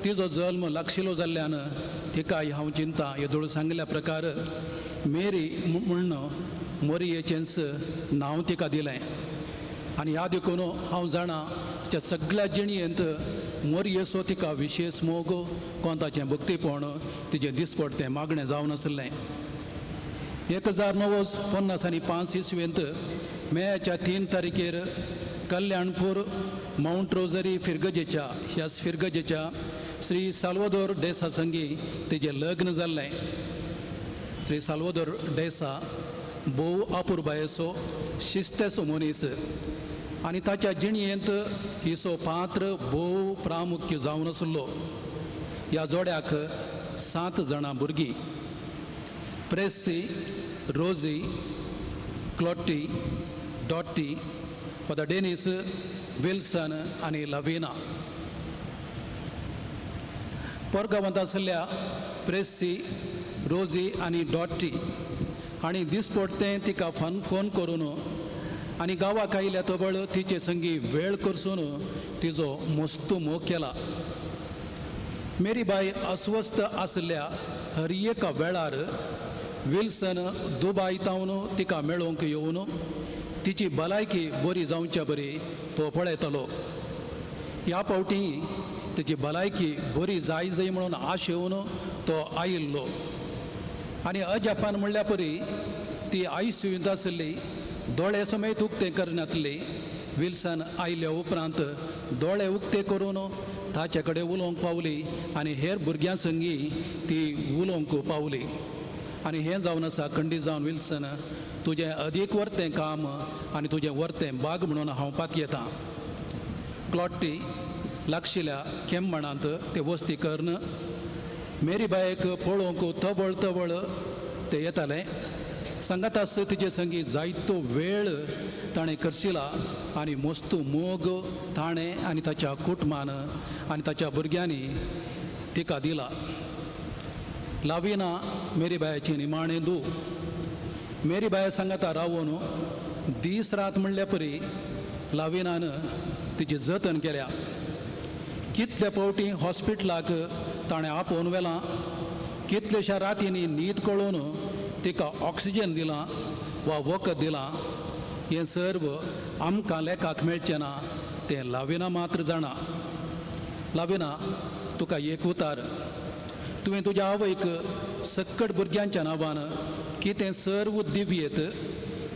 तिचो जल्म लागशिलो जाल्ल्यान तिकाय हांव चिंता येदोळ सांगिल्ल्या प्रकार मेरी म्हूण मोरयेचेंच नांव तिका दिलें. आनी ह्या देखून हांव जाणा तिच्या सगळ्या जिणयेंत मोरयेचो तिका विशेश मोग, कोंताचें भक्तीपण तिजें दिसपडतें मागणें जावन आसलें. 1955 इसवेंत मेयाच्या 3 तारखेर कल्याणपूर मावंट रोजरी फिरगजेच्या ह्या फिरगजेच्या श्री साल्वादोर डेसा संगी तिजें लग्न जाल्लें. श्री साल्वादोर डेसा भोव अपुरबायेचो शिस्तेचो मनीस आनी ताच्या जिणयेंत हिचो पात्र भोव प्रामुख्य जावन आसलो. ह्या जोड्याक 7 जाणां भुरगीं, Pressy, Rosy, Clotty, Dotty, Father Denis, Wilson आनी लवीना. परगांवांत आशिल्ल्या प्रेसी, रोजी आनी डॉटी आनी दिसपडतें तिका फोन करून आनी गांवाक आयिल्ल्या तबळ तिचे संगी वेळ करसून तिजो मस्तू मोग केला. मेरी बाय अस्वस्थ आशिल्ल्या हर एका वेळार विल्सन दुबाय तावन तिका मेळोवंक येवन तिची भलायकी बरी जावच्या बरी तो पळयतालो. ह्या फावटी तिची भलायकी बरी जाय जाय म्हणून आशेवन तो आयिल्लो. आनी अजापान म्हणल्या परी ती आयसीयूंत आसली, दोळे समेत उक्ते करनातली. विल्सन आयल्या उपरांत दोळे उक्ते करून ताचे कडेन उलोवंक पावली आनी हेर भुरग्यां संगी ती उलोवंक पावली. आनी हें जावन आसा खंडीत जावन विल्सन तुजें अदीक वर्तें काम आनी तुजें वर्तें बाग म्हणून हांव पातयेतां. क्लॉटी लागशिल्ल्या केम्मणांत ते वस्ती करून मेरी बायक पळोवंक तवळ तवळ ते येताले. सांगात आसता तिचे संगी जायतो वेळ ताणें करशिला आनी मस्तू मोग ताणें आनी ताच्या कुटुंबान आनी ताच्या भुरग्यांनी तिका दिला. लाविना मेरी बायाची निमाणें दू. मेरी बाया सांगाता रावून दीस रात म्हणल्या परी लाविनान तिची जतन केल्या. कितले फावटी हॉस्पिटलाक ताणें आपोवन व्हेलां, कितलेश्या रातींनी न्हीद कळोवन तिका ऑक्सिजन दिलां वा वखद दिलां. हें सर्व आमकां लेखाक मेळचें ना, तें लाविना मात्र जाणा. लाविना तुका एक उतार, तुवें तुज्या आवयक सक्कट भुरग्यांच्या नांवान कितें सर्व दिवयेत,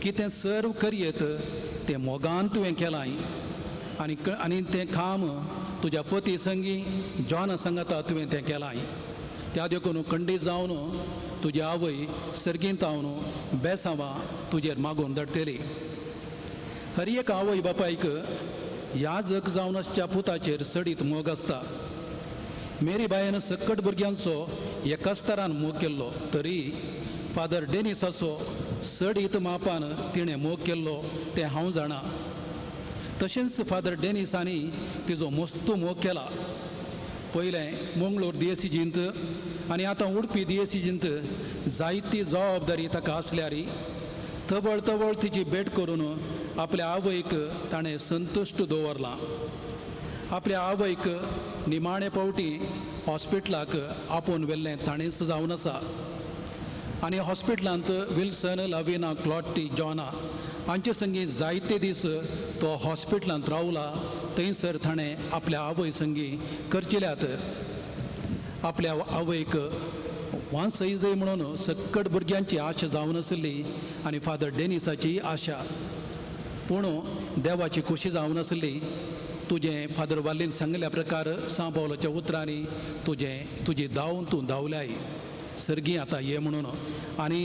कितें सर्व करयेत तें मोगान तुवें केलां आनी आनी तें काम तुज्या पती संगी जॉना सांगाता तुवें तें केलां. त्या देखून खंडीत जावन तुजी आवय सर्गींत हांव बेसांवां तुजेर मागून धाडटली. हर एक आवय बापायक ह्या जग जावन आसच्या पुताचेर सडीत मोग आसता. मेरी बायन सक्कट भुरग्यांचो एकाच तरान मोग केल्लो तरी फादर डेनिसाचो सडीत मापान तिणें मोग केल्लो तें हांव जाणा. तशेंच फादर डेनिसांनी तिजो मस्तू मोग केला. पयलें मंगळूर दियेसीजींत आनी आतां उडपी दियेसीजींत जायती जबाबदारी ताका आसल्यार तवळ तवळ तिची भेट करून आपल्या आवयक ताणें संतुश्ट दवरलां. आपल्या आवयक निमाणे फावटी हॉस्पिटलाक आपोवन व्हेल्लें ताणेंच जावन आसा. आनी हॉस्पिटलांत विल्सन, लाविना, क्लॉटी, जॉना हांचे संगी जायते दीस तो हॉस्पिटलांत रावला. थंयसर ताणें आपल्या आवय संगी करचिल्यात. आपल्या आवयक वांसय जय म्हणून सक्कट भुरग्यांची आशा जावन आसली आनी फादर डेनिसाची आशा. पूण देवाची खोशी जावन आसली. तुजें फादर वालीन सांगिल्ल्या प्रकार सां पावलाच्या उतरांनी तुजें तुजी धांवन तूं धांवल्याय सर्गी आतां ये म्हणून. आनी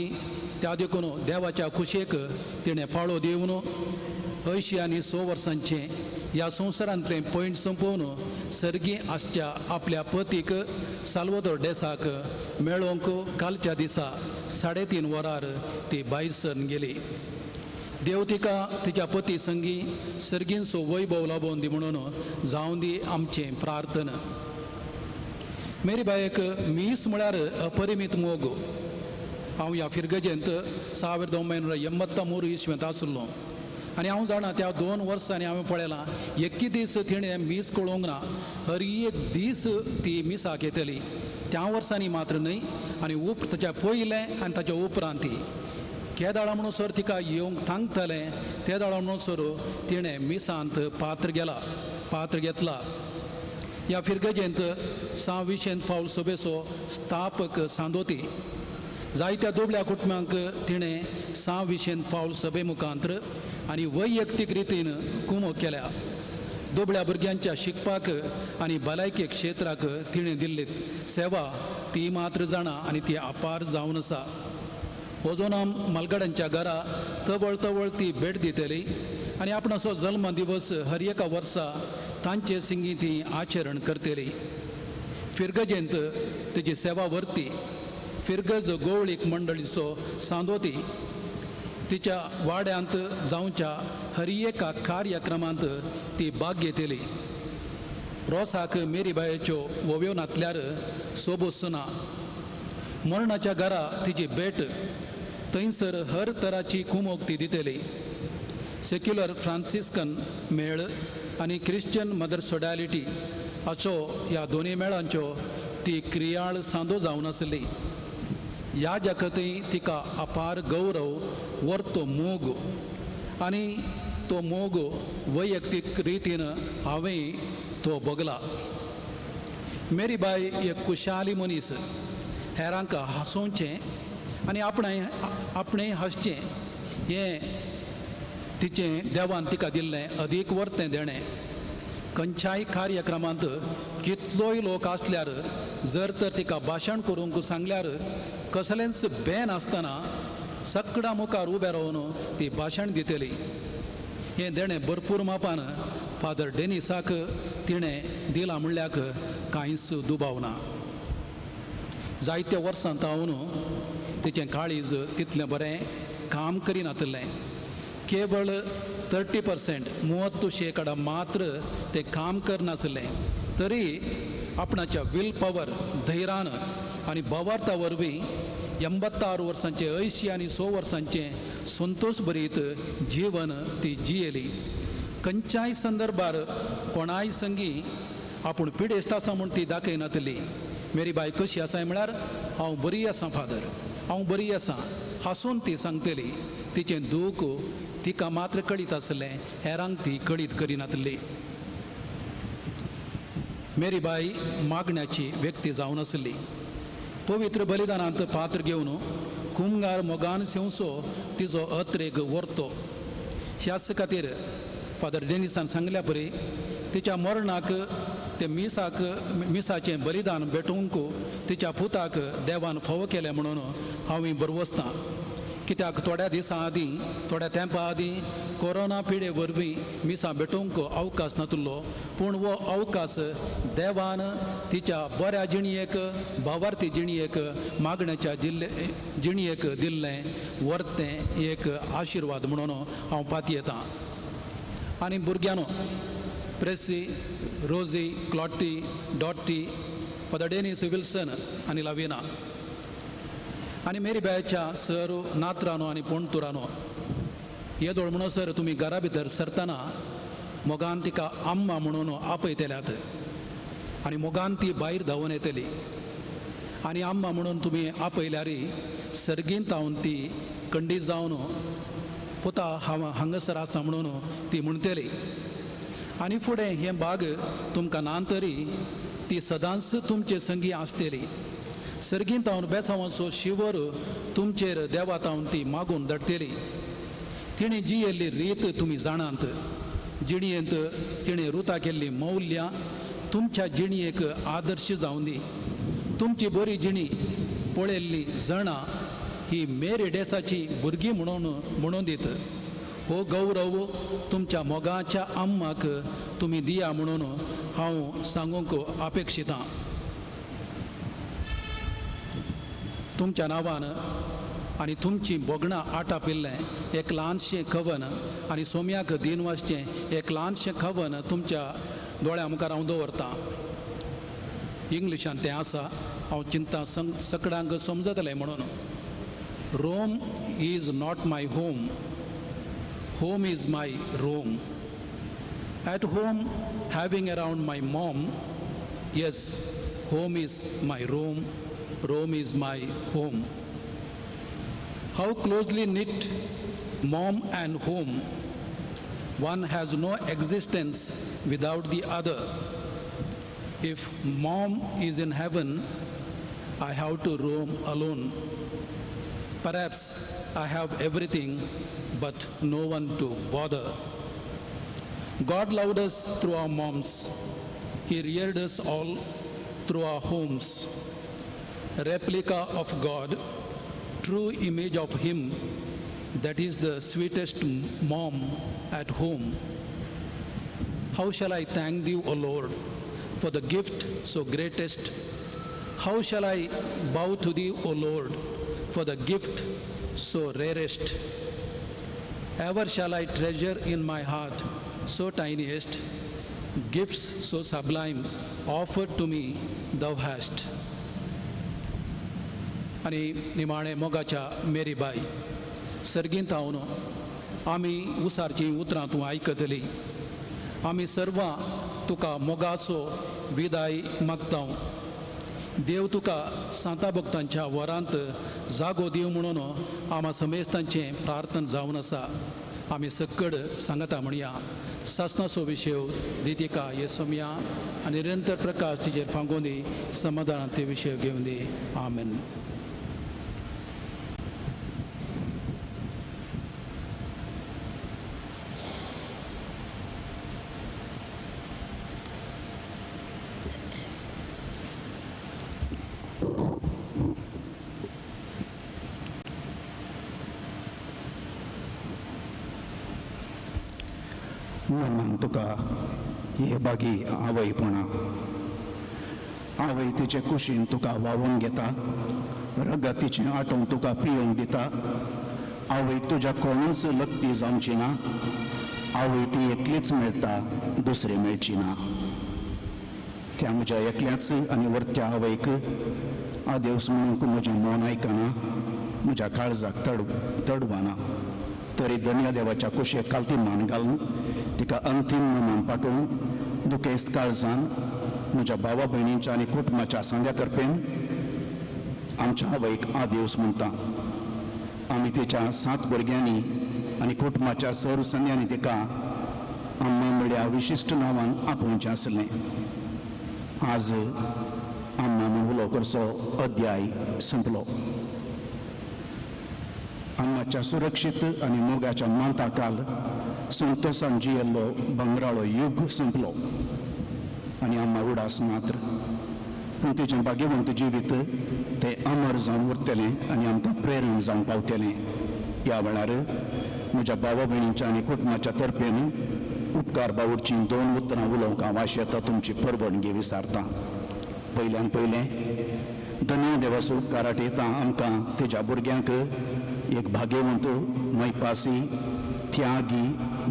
त्या देखून देवाच्या खोशयेक तिणें पाळो दिवन 80 आनी 100 वर्सांचें ह्या संवसारांतलें पयण सोंपोवन सर्गी आसच्या आपल्या पतीक साल्वादोर डेसाक मेळोवंक कालच्या दिसा 3:30 वरार ती भायर सरून गेली. देव तिका तिच्या पती संगी सर्गींचो वैभव लाबोवन दी म्हणून जावं दी आमचें प्रार्थना. मेरी बायक मीस म्हळ्यार अपरिमीत मोग. हांव ह्या फिरगजेंत 1983 इस्वेंत आसलो आनी हांव जाणा त्या 2 वर्सांनी हांवें पळयलां एकय दीस तिणें मीस कळोवंक ना. हर एक दीस ती मिसाक येतली. त्या वर्सांनी मात्र न्हय आनी ताच्या पयलें आनी ताच्या उपरांत ती केदाळा म्हणसर तिका येवंक थांगतलें तेदाळा म्हणसर तिणें मिसांत पात्र घेतला. ह्या फिरगजेंत सां विशेंत पावल सभेचो स्थापक सांदोती. जायत्या दुबळ्या कुटुंबांक तिणें सां विशेंत पावल सभे मुखांत्र आनी वैयक्तीक रितीन कुमोक केल्या. दुबळ्या भुरग्यांच्या शिकपाक आनी भलायकी क्षेत्राक तिणें दिल्ली सेवा ती मात्र जाणा आनी ती अपार जावन आसा. ओजोनाम मालगड्यांच्या घरा तवळ तवळ ती भेट दितली आनी आपणाचो जल्म दिवस हर एका वर्सा तांचे सिंगी ती आचरण करतली. फिरगजेंत तिची सेवा व्हरती फिरगज गोवळीक मंडळीचो सांदोती. तिच्या वाड्यांत जावच्या हर एका कार्यक्रमांत ती भाग घेतली. रोसाक मेरीबायेच्यो ओव्यो नातल्यार सोबूस ना. मरणाच्या घरा तिची भेट थंयसर हर तराची कुमोक ती दितली. सेक्युलर फ्रांसिस्कन मेळ आनी क्रिश्चन मदर सोडालिटी हाचो ह्या दोनूय मेळांच्यो ती क्रियाळ सांदो जावन आसली. ह्या जगतय तिका अपार गौरव वर्तो मोग आनी तो मोग वैयक्तीक रितीन हांवें तो भोगला. मेरीबाय एक कुशाली मनीस. हेरांक हांसोवचें आनी आपणें हांसचें हें तिचें देवान तिका दिल्लें अदीक वर्तें देणें. खंयच्याय कार्यक्रमांत कितलोय लोक आसल्यार जर तर तिका भाशण करूंक सांगल्यार कसलेंच बेन आसतना सगळ्या मुखार उबें रावन ती भाशण दितली. हें देणें भरपूर मापान फादर डेनिसाक तिणें दिलां म्हणल्याक कांयच दुबाव ना. जायत्या वर्सां तावन तिचें काळीज तितलें बरें काम करिनातिल्लें. केवळ 30% 30% मात्र तें काम करनासलें तरी आपणाच्या will power धैर्यान आनी भावार्था वरवीं 86 वर्सांचें 80 आनी 100 वर्सांचें संतोश भरीत जीवन ती जियेली. खंयच्याय संदर्भार कोणाय संगी आपूण पिडेस्त आसा म्हूण ती दाखयनातली. मेरी बाय कशी आसा म्हळ्यार हांव बरी आसा फादर, हांव बरी आसा हांसून ती सांगतली. तिचें दूख तिका मात्र कळीत आसलें, हेरांक ती कळीत करिनातली. मेरी बाय मागण्याची व्यक्ती जावन आसली. पवित्र बलिदानांत पात्र घेवन कुमगार मोगान सेवचो तिजो अत्रेग व्हरतो. ह्याच खातीर फादर डेनिसान सांगल्या परी तिच्या मरणाक ते मिसाक मिसाचें बलिदान भेटोवंक तिच्या पुताक देवान फावो केलें म्हणून हांव बरवसतां. कित्याक थोड्या दिसां आदीं थोड्या तेंपा आदीं कोरोना पिडे वरवीं मिसां भेटोवंक अवकाश नातलो, पूण हो अवकाश देवान तिच्या बऱ्या जिणयेक भावार्थी जिणयेक मागण्याच्या जिणयेक दिल्लें वर्तें एक आशिर्वाद म्हणून हांव पातयेतां. आनी भुरग्यांनो Pressy, Rosy, Clotty, Dotty, Father Denis Wilson आनी लाविना आनी मेरी बायच्या सर नात्रानो आनी पोणतुरानो येदोळ म्हणून सर तुमी घरा भितर सरतना मोगान तिका आम्मा म्हणून आपयतल्यात आनी मोगान ती भायर धांवून येतली आनी आम्मा म्हणून तुमी आपयल्यार सर्गींत धांवन ती कंडी जावन पुता हांव हांगासर आसा म्हणून ती म्हणटली. आनी फुडें हें बाग तुमकां ना तरी ती सदांच तुमचे संगी आसतली. सर्गींत हांव बेसांवाचो शिवर तुमचेर देवात हांव ती मागून धाडटली. तिणें जियेल्ली रीत तुमी जाणात. जिणयेंत तिणें रुता केल्ली मौल्यां तुमच्या जिणयेक आदर्श जावन दी. तुमची बरी जिणी पळयल्ली जाणां ही मेरी डेसाची भुरगीं म्हणून दीत. हो गौरव तुमच्या मोगाच्या अम्माक तुमी दिया म्हणून हांव सांगूंक अपेक्षितां. तुमच्या नांवान आनी तुमची भोगणां आटापिल्लें एक ल्हानशें कवन आनी सोम्याक दीन वाचचें एक ल्हानशें कवन तुमच्या दोळ्या मुखार हांव दवरतां. इंग्लिशान तें आसा, हांव चिंता सगळ्यांक समजतलें म्हणून. Rome is not my home, home is my roam. At home having around my mom, yes, home is my roam, Rome is my home. How closely knit mom and home. One has no existence without the other. If mom is in heaven, I have to roam alone. Perhaps I have everything, but no one to bother. God loved us through our moms. He reared us all through our homes. Replica of God, true image of Him, that is the sweetest mom at home. How shall I thank Thee, O Lord, for the gift so greatest? How shall I bow to Thee, O Lord, for the gift so rarest? Ever shall I treasure in my heart so tiniest, gifts so sublime offered to me Thou hast. आनी निमाणें मोगाच्या Mary बाय सर्गींत हांव आमी उसारचीं उतरां तूं आयकतली. आमी सर्वां तुका मोगाचो विदाय मागता. देव तुका सांता भक्तांच्या वरांत जागो दिव म्हणून आमा समेस्तांचें प्रार्थना जावन आसा. आमी सक्कड सांगता म्हणया सासनाचो विशय दितिका हे सोमया आनी निरंतर प्रकाश तिचेर फांगोवन दी, समाधानान ते विशय घेवन दी. आमेन. नमन तुका हे बागी आवयपणा. आवय तिचे कुशीन तुका व्हांवून घेता, रगत तिचें आटोवन तुका पियोवंक दिता. आवय तुज्या कोणूच लत्ती जावची ना, आवय ती एकलीच मेळटा, दुसरी मेळची ना. त्या म्हज्या एकल्याच आनी वरत्या आवयक आदेवस म्हणूंक म्हजें मन आयकना, म्हज्या काळजाक तडवाना. तरी धन्य देवाच्या कुशेक कालती मान घालून तिका अंतीम नमन पाठोवन दुखेस्त काळजान म्हज्या भावा भयणींच्या आनी कुटुंबाच्या सांद्या तर्फेन आमच्या आवयक आदेवस म्हणटा. आमी तिच्या 7 भुरग्यांनी आनी कुटुंबाच्या सर्व संद्यांनी तिका अम्मा म्हळ्या विशिश्ट नांवान आपोवचें आसलें. आज अम्मा म्हूण उलो करचो अध्याय सोंपलो. अम्माच्या सुरक्षीत आनी मोगाच्या मांताकाल संतोसान जियेल्लो भांगराळो युग सोंपलो आनी अम्मा उडास मात्र, पूण तिचें भाग्यवंत जिवीत तें अमर जावन उरतलें आनी आमकां प्रेरण जावंक पावतलें. ह्या वेळार म्हज्या भावा भयणींच्या आनी कुटुंबाच्या तर्फेन उपकार बावडचीं 2 उतरां उलोवंक हांव आशेता तुमची परवानगी विचारता. पयल्यान पयलें धन्य देवाचो उपकार आठयता आमकां तिच्या भुरग्यांक एक भाग्यवंत, मैपासी, त्यागी,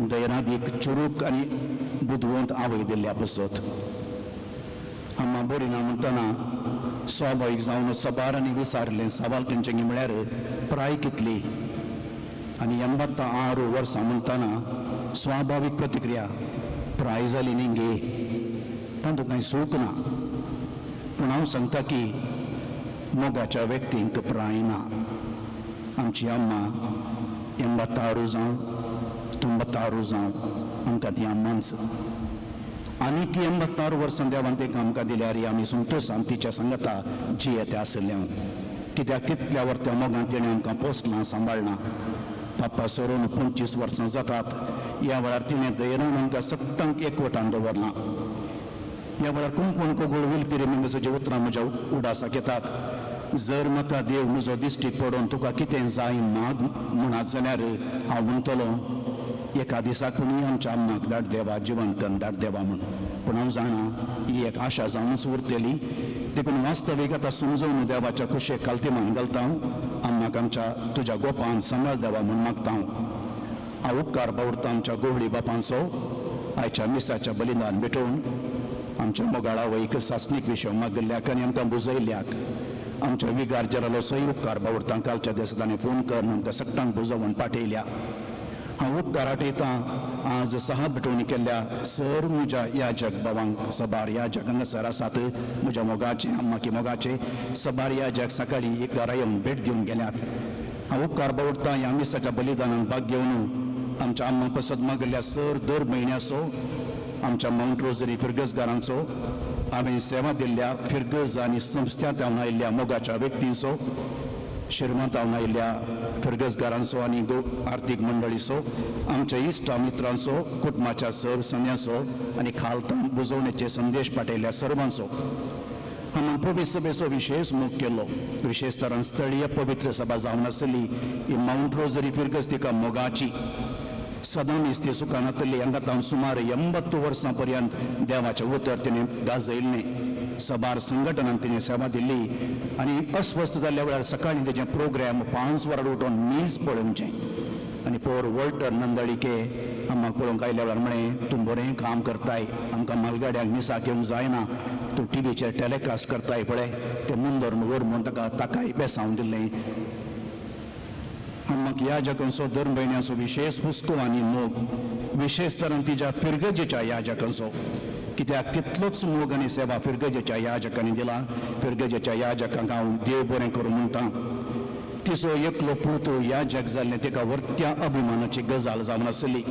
दैरादीक, चुरूक आनी बुदवंत आवय दिल्ल्या पसत. अम्मा बरी ना म्हणटना स्वाभावीक जावन सबार आनी विचारलें सवाल तेंचे म्हळ्यार प्राय कितली आनी 86 वर्सां म्हणटना स्वाभावीक प्रतिक्रिया प्राय जाली न्ही गे, तातूंत कांय सूख ना. पूण हांव सांगता की मोगाच्या व्यक्तींक प्राय ना. आमची अम्मा 86 जावं 96 जावं आमकां ती अम्माच. आनीक 86 वर्सां देवान तेका आमकां दिल्यार आमी संतोसान तिच्या सांगता जियेते आसले. कित्याक तितल्या वर्त्या मोगान तिणें आमकां पोसलां, सांबाळ्ळां. पापा सरून 25 वर्सां जातात. ह्या वेळार तिणें धैर्यान आमकां सत्तांक एकवटान दवरलां. ह्या वेळार कोण कोण कोगोळ विलपिरी मेंबर्साची उतरां म्हज्या उडासाक येतात. जर म्हाका देव म्हजो दिश्टीक पडोवन तुका कितें जाय माग म्हणत जाल्यार हांव म्हणटलो एका दिसा कोणीय आमच्या अम्माक धाड देवा, जिवन कन्न धाड देवा म्हूण. पूण हांव जाणा ही एक आशा जावनूच उरतली. देखून वास्तवीक आतां समजून देवाच्या कुशेक कालती मान घालता हांव. अम्माक आमच्या तुज्या गोपान सांबाळ देवा म्हूण मागता हांव. हांव उपकार बावडता आमच्या गोवळी बापांचो आयच्या मिसाच्या बलिदान भेटोवन आमच्या मोगाळा वयक सासणीक विशय मागिल्ल्याक आनी आमकां बुजयल्ल्याक. आमच्या विगार जरालो सय उपकार बावडता कालच्या दिसा ताणें फोन करून आमकां सगटांक बुजोवन पाठयल्या. हांव उपकार आठयतां आज सहा भेटवणी केल्ल्या सर म्हज्या याजक बाबांक. सबार याजक हांगासर आसात म्हज्या मोगाचे, अम्माकी मोगाचे सबार याजक सकाळीं एक घरा येवन भेट दिवन गेल्यात. हांव उपकार बावडता ह्या मिसाच्या बलिदानान भाग घेवन आमच्या अम्मा पसत मागिल्ल्या सर दर म्हयन्याचो आमच्या मावंट रोजरी फिरगजगारांचो, हांवें सेवा दिल्ल्या फिरगज आनी संस्थ्यांत आयिल्ल्या मोगाच्या व्यक्तींचो, शिरमंतावन आयिल्ल्या फिरगजगारांचो आनी आर्थीक मंडळीचो, आमच्या इश्टा मित्रांचो, कुटुंबाच्या सर संद्यांचो आनी खालतान बुजवणेचे संदेश पाठयल्ल्या सर्वांचो. आमी पवित्र सभेचो विशेष मोग केलो. विशेष तरान स्थळीय पवित्र सभा जावन आसली ही मावंट रोजरी फिरगज तिका मोगाची सदां ती सुखानातली. हांगा तावन सुमार 80 वर्सां पर्यंत देवाचें उतर तिणें गाजयल्लें. सबार संघटनान तिणें सेवा दिल्ली आनी अस्वस्थ जाल्ल्या वेळार सकाळीं तेजें प्रोग्राम 5 वरां उठोवन मीस पळोवचें. आनी पोर वॉल्टर नंदळिके आमकां पळोवंक आयल्या वेळार म्हळें, तूं बरें काम करताय, आमकां मालगाड्यांक मिसाक येवंक जायना, तूं टिवीचेर टेलिकास्ट करताय पळय, तें मुंदर व्हर म्हूण ताका ताकाय बेसावन दिल्लें. आमकां याजकांचो दर म्हयन्याचो विशेष हुस्को आनी मोग, विशेष तरान तिच्या फिरगजेच्या याजकांचो, कित्याक तितलोच मोग आनी सेवा फिरगजेच्या याजकांनी दिला. फिरगजेच्या याजकांक हांव देव बरें करूं म्हणटा. तिचो एकलो पूत याजक जाल्लें तिका व्हडत्या अभिमानाची गजाल जावन आसली.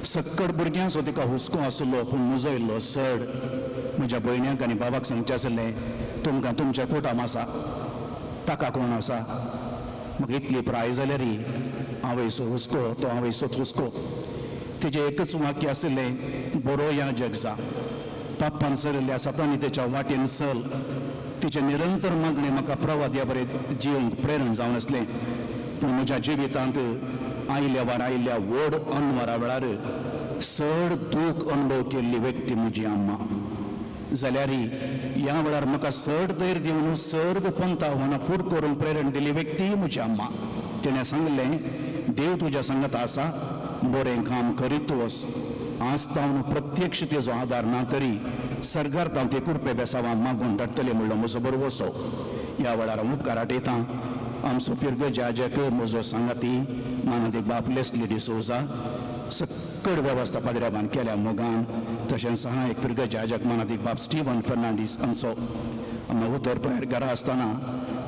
सक्कड भुरग्यांचो तिका हुस्को आसलो, पूण म्हजो इल्लो चड म्हज्या भयण्यांक आनी बाबाक सांगचें आसलें, तुमकां तुमचें कुटुंब आसा, ताका कोण आसा. म्हाका इतली प्राय जाल्यार आवयचो हुस्को तो आवयचोच हुस्को. तिचें एकच वाक्य आशिल्लें, बरो याजक जा, पापान सरिल्ल्या आसा आनी तेच्या वाटेन चल. तिचें निरंतर मागणें म्हाका प्रवाद्या बरें जिवंक प्रेरण जावन आसलें. पूण म्हज्या जिवितांत आयिल्ल्या वार आयिल्ल्या व्हड अनवरा वेळार चड दूख अनुभव केल्ली व्यक्ती म्हजी अम्मा. जाल्यार ह्या वेळार म्हाका चड धैर्य दिवन सर्व पंथा आव्हानां फूड करूंक प्रेरणा दिली व्यक्ती म्हजी अम्मा. तिणें सांगलें, देव तुज्या सांगत आसा, बरें काम करीत वच. आज तावन प्रत्यक्ष तेजो आदार ना तरी सरकार तावन ते कृपे बेसावां मागून धाडटले म्हणलो म्हजो बरोवसो. ह्या वेळार हांव उपकार आटयतां आमचो फिरगज याजक म्हजो सांगाती मानादीक बाप लेस्ली डिसोजा, सक्कड वेवस्था पाद्र्याबान केल्या मोगान, तशेंच सहायक फिरगज याजक मानादीक बाप स्टिवन फर्नांडीस हांचो. आमकां उतर पळयार घरा आसतना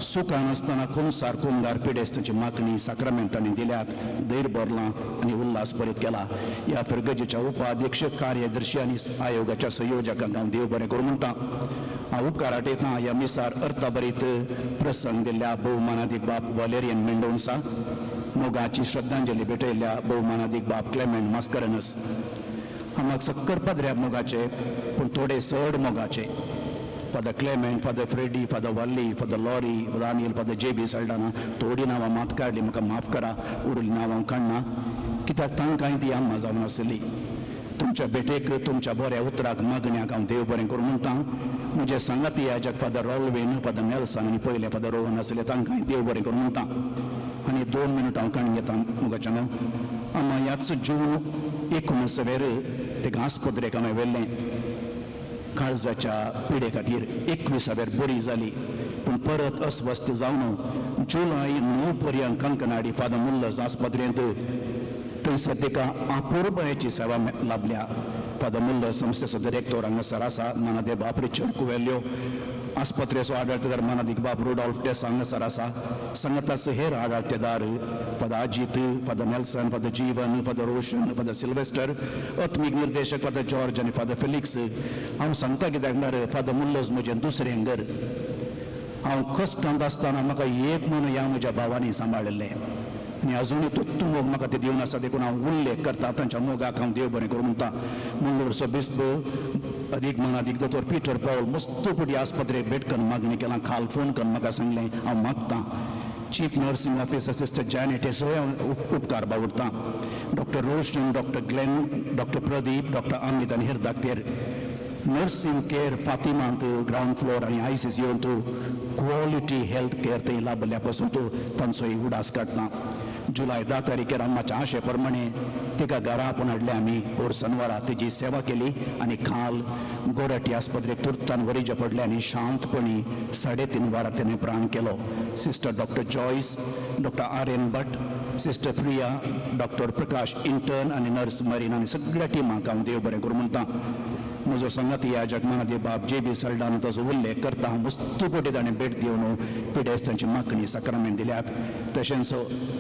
सुखान आसतना कोमसार कोमगार पिडेस्तांची मागणी साक्रामेंत तांणी दिल्यात, धैर्य भरलां आनी उल्हास भरीत केला. ह्या फिरगजेच्या उपाध्यक्ष कार्यदर्शी आनी आयोगाच्या संयोजकांक हांव देव बरें करूं म्हणटा. हांव उपकार आटयतां ह्या मिसार अर्थभरीत प्रसंग दिल्ल्या भोवमानादीक बाप वलेरियन मेंडोन्सा, मोगाची श्रद्धांजली भेटयल्ल्या भोवमानादीक बाप क्लेमेंट मास्करनस. हांगाक सक्कर पाद्र्या मोगाचे पूण थोडे चड मोगाचे Father Clement, Father Freddy, Father Valli, Father Laurie, Father Anil, Father J B Saldanha. थोडीं नांवां मात काडली, म्हाका माफ करा, उरिल्लीं नांवां काडना कित्याक तांकांय ती अम्मा जावन आसली. तुमच्या भेटेक, तुमच्या बऱ्या उतराक, मागण्याक हांव देव बरें करूं म्हणटा. म्हजे सांगाती याजक फादर रॉलवेन, फादर नेल्सन आनी पयले फादर रोहन आसले, तांकांय देव बरें करूं म्हणटा. आनी 2 मिनटां हांव काडून घेता मुगाच्यान. आमा ह्याच जून 19वेर तेका आस्पत्रेक हांवें व्हेल्लें काळजाच्या पिडे खातीर. 21वेर बरी जाली पूण परत अस्वस्थ जावन जुलय 9 पर्यंत कंकनाडी फादर मुल्लस आस्पत्रेंत थंयसर तिका अपुरबायेची सेवा लाभल्या. फादर मुल्लस संस्थेचो डिरेक्टर हांगासर आसा मानादे बाप रिचर्ड कुवेल्यो, आस्पत्रेचो आडळतेदार मानादीक बाप रुडॉल्फ डेस हांगासर आसा. सांगाताच हेर आडळतेदार Father Ajit, Father Nelson, Father Jeevan, Father Roshan, Father Sylvester, आत्मीक निर्देशक फादर जॉर्ज आनी फादर फेलिक्स. हांव सांगता कित्याक म्हणल्यार फादर मुल्लस म्हजें दुसरें घर. हांव कश्टांत आसतना म्हाका एक म्हणून ह्या म्हज्या भावांनी सांबाळिल्लें आनी अजुनूय तो मोग म्हाका ते दिवन आसा, देखून हांव उल्लेख करता तांच्या मोगाक हांव देव बरें करूं म्हणटा. मंगळूरचो बिस्प अदीक मानादीक दोतोर पीटर पावल मस्त पुटी आस्पत्रेक भेट करून मागणी केला. काल फोन करून म्हाका सांगलें हांव मागतां. Chief nursing officer sister Janet हेचोय हांव उपकार बावडटां. Doctor Roshan, doctor Glenn, doctor Pradeep, doctor Amit आनी हेर दाक्तेर. नर्सिंग केअर फातिमांत ग्रावंड फ्लोर आनी आयसीस येवन तूं क्वॉलिटी हेल्थ केअर थंय लाभल्या पासून तूं तांचोय उडास काडटा. जुलय 10 तारखेर अम्माच्या आशे प्रमाणे तिका घरा आपोवन हाडलें आमी. ओरसनवारा तिची सेवा केली आनी काल गोराटी आस्पत्रेक तुर्तान वरीजे पडलें आनी शांतपणी 3.5 वरां तिणें प्राण केलो. Sister doctor Joyce, doctor R N Bhat, sister Priya, doctor Prakash intern आनी नर्स मरीन आनी सगळ्या टिमाक हांव देव बरें करूं म्हणटा. म्हजो सांगाती ह्या जगमानादे बाप जे बी सल्डान ताचो उल्लेख करता. हांव मस्त पटी ताणें भेट दिवन पिडेस्तांची मागणी साक्रामेंत दिल्यात. तशेंच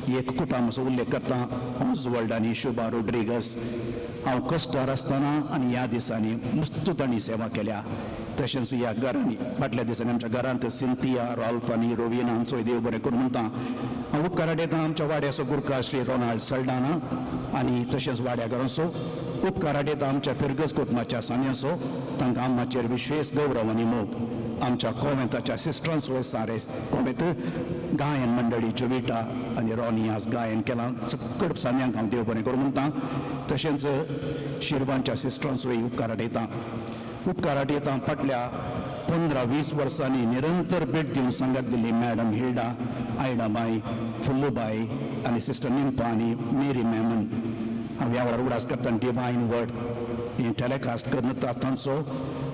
एक कुटुंबाचो उल्लेख करता, ऑजवर्ल्ड आनी शुभा रोड्रिगस. हांव कश्टार आसतना आनी ह्या दिसांनी मस्त तांणी सेवा केल्या. तशेंच ह्या घरांनी फाटल्या दिसांनी आमच्या घरांत सिंथिया, रॉल्फ आनी रोविना हांचोय देव बरें करूं म्हणटा. हांव उपकार हाडयता आमच्या वाड्याचो गुरखा श्री रोनाल्ड सल्डाना आनी तशेंच वाड्या घरांचो उपकार हाडयता आमच्या फिरगज कुटुंबाच्या सांग्याचो. तांकां आम्माचेर विशेश गौरव आनी मोग. आमच्या कोवेंताच्या सिस्टरांचो सारे कोवेंत गायन मंडळी जोविटा आनी रॉनी आज गायन केलां. सकड सांग्यांक हांव देव बरें करूं म्हणटा. तशेंच शिरवांच्या सिस्टरांचोय उपकार हाडयता. उपकार हाडयता फाटल्या 15-20 वर्सांनी निरंतर भेट दिवन सांगात दिली मॅडम हिल्डा, आयडाबाई, फुल्लूबाई आनी सिस्टर निम्पा आनी मेरी मॅमन. हांव ह्या वेळार उगडास करता डिवायन वर्ड हें टेलिकास्ट करता तांचो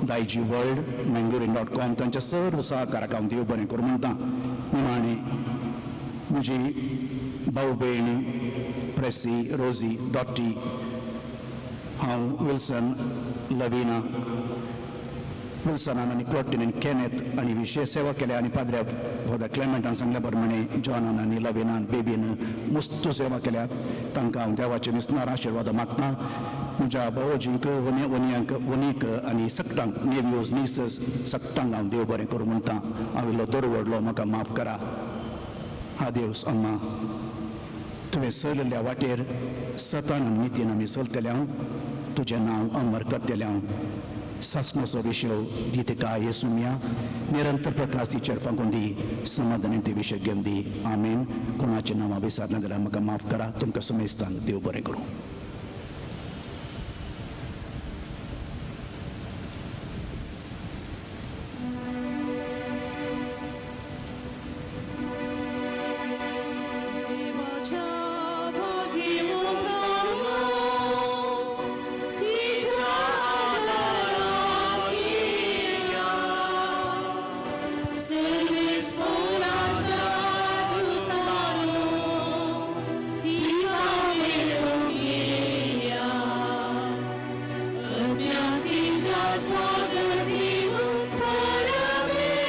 दायजी वर्ल्ड मंगलोरीन.com तांच्या सर्व सहकाराक हांव देव बरें करूं म्हणटा. निमाणें म्हजी भाव भयण प्रेसी, रोजी, डॉटी, हांव विल्सन, लविना, विल्सनान आनी क्लॉटीन आनी केनेथ आनी विशेश सेवा केल्या आनी पाद्र्या फादर क्लेमेंटान सांगल्या प्रमाणे जॉनान आनी लविनान बेबीन मस्त सेवा केल्यात. तांकां हांव देवाचे विस्नार आशिर्वाद मागता. म्हज्या भावोजींक, वनियांक, वनीक आनी सगटांक, नेव्यूज, निसस सगटांक हांव देव बरें करूं म्हणटा. हांव इल्लो दरवडलो, म्हाका माफ करा. हा देवस अम्मा, तुवें चलयल्ल्या वाटेर सतान आनी नितीन आमी चलतले हांव, तुजें नांव अमर करतले हांव. सासणाचो विशय दी तिका येसुमिया, निरंतर प्रकाश ती चेडपांकून दी, समाधानी ती विशय घेवन दी. आमेन. कोणाचें नांव विसरना जाल्यार म्हाका माफ करा. तुमकां समेस्तांक देव बरें करूं. सर्वेस्पोराच्या दुतानो तिका मेळोवंक येयात अज्ञातीच्या स्वागत दिवन परमेश्वरा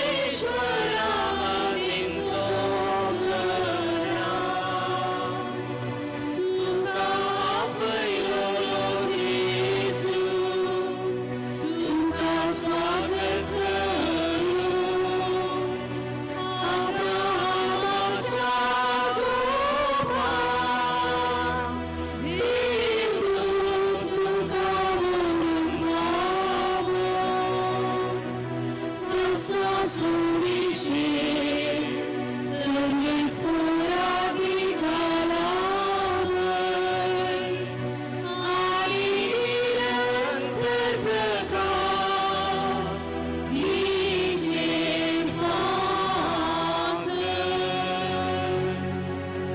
दितो करात. तुका आपयलोलो जेजू तुका स्वागत करूं अब्राहामाच्या गोपां देवदूत तुका व्हरूंक पावो सस्ना सुविशेष सर्वेस्पोरा तिका लावय आनी निरंतर प्रकाश तिचेर फांकय.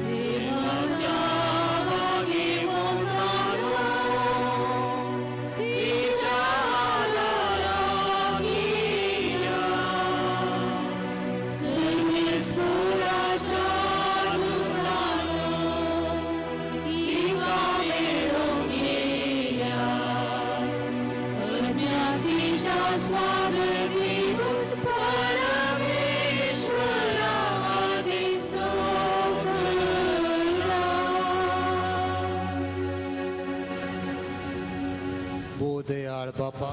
देवाच्या भागेवंतानो तिच्या आदाराक येयात. सर्वेस्पोराच्या दुतानो तिका मेळोवंक येयात अज्ञातीच्या स्वागत दिवन परमेश्वरा दितो करात. बोदयाळ बापा,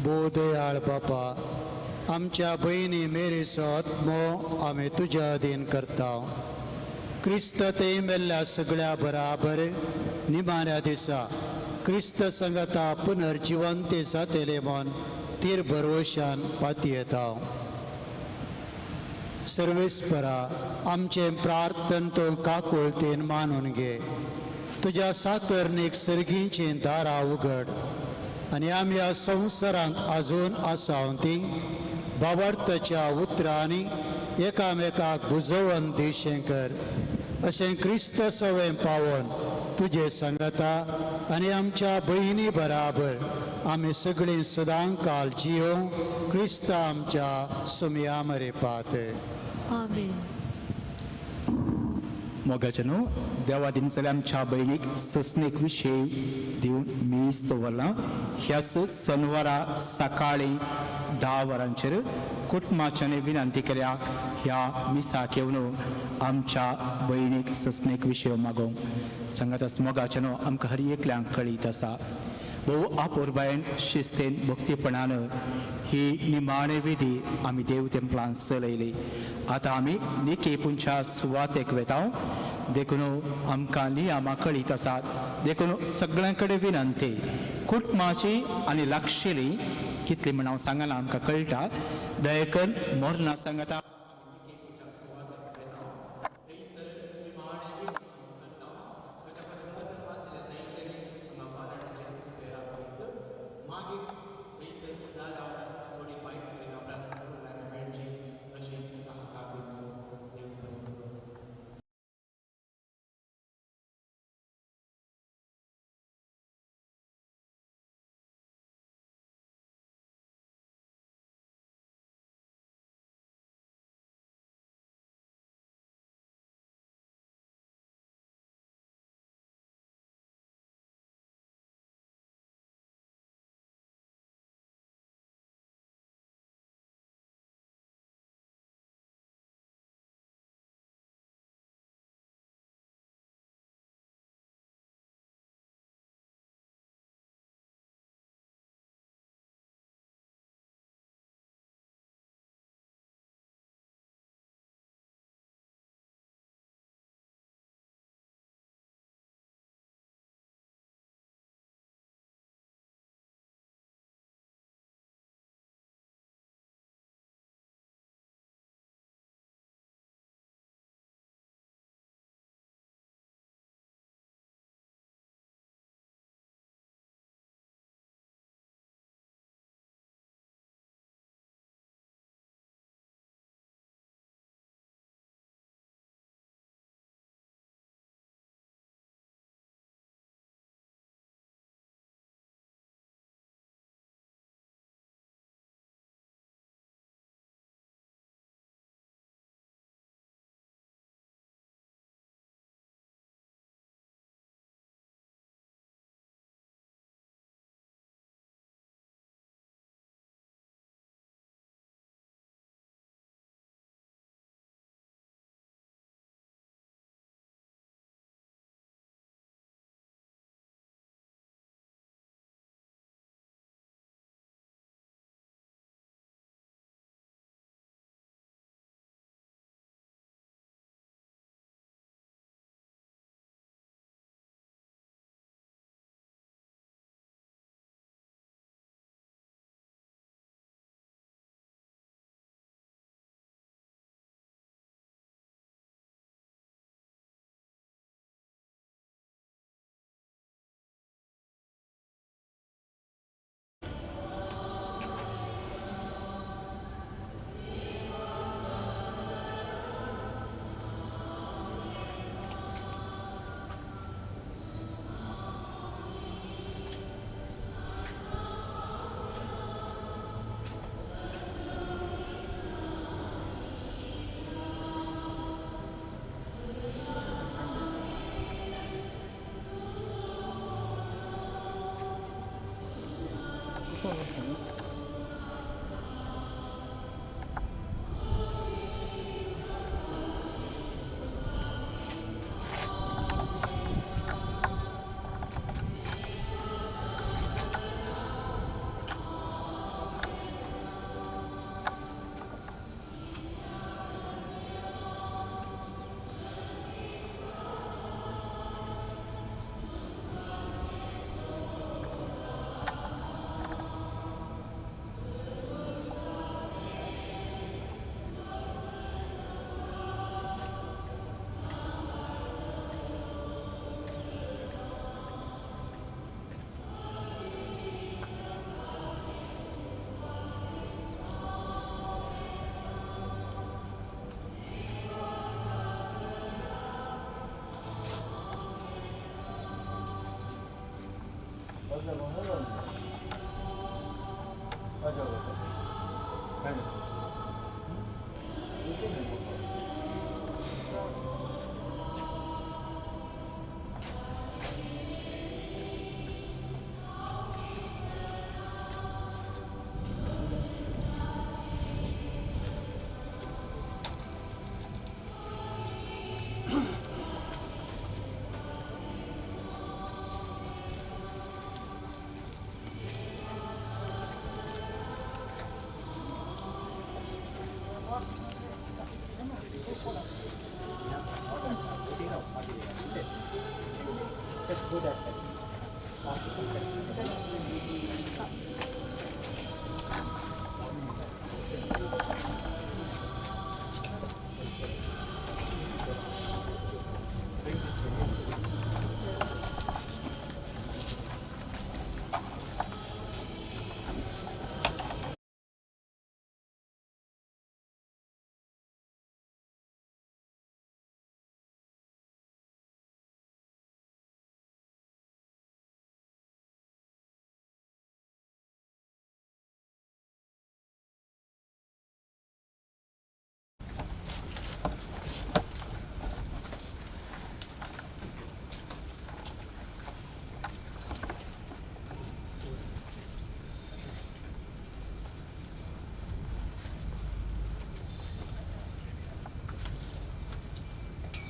बोदयाळ बापा, आमच्या भयणी मेरीचो आत्मो आमी तुज्या अधीन करता. क्रिस्त ते मेल्ल्या सगळ्या बराबर निमाण्या दिसा क्रिस्त संगता पुनर्जिवंते जातले म्हूण तीर भरवशान पातयेता. सर्वेस्परा आमचें प्रार्थन तूं काकुळतेन मानून घे. तुज्या साकरणीक सर्गींचीं दारां उगड आनी आमी ह्या संवसारांत आजून आसा ती बाबार्थाच्या उतरांनी एकामेकाक बुजोवन दिशें कर. अशें क्रिस्त सवें पावोन तुजे सांगता आनी आमच्या भयणी बराबर आमी सगळीं सदां काल जियो क्रिस्त आमच्या सुमया मरेपात. आमेन. मोगाचे न्हू देवा दिन जाल्यार आमच्या भयणीक ससनेक विशय दिवन मीस दवरलां. ह्याच सनवारा सकाळी 10 वरांचेर कुटुंबाच्यानी विनंती केल्या ह्या मिसाक येवन आमच्या भयणीक ससनेक विशय मागोवंक. सांगात मोगाचे न्हू आमकां हर एकल्यांक कळीत आसा भोव आपुरबायेन शिस्तेन भक्तीपणान ही निमाणे विधी आमी देव तेंपलान चलयली. आतां आमी निकेपुंच्या सुवातेक वेता देखून आमकां नियमां कळीत आसात. देखून सगळ्यां कडेन विनंती कुटुंबाची आनी लागशिली कितली म्हण हांव सांगना आमकां कळटा. दयेकन मरना सांगता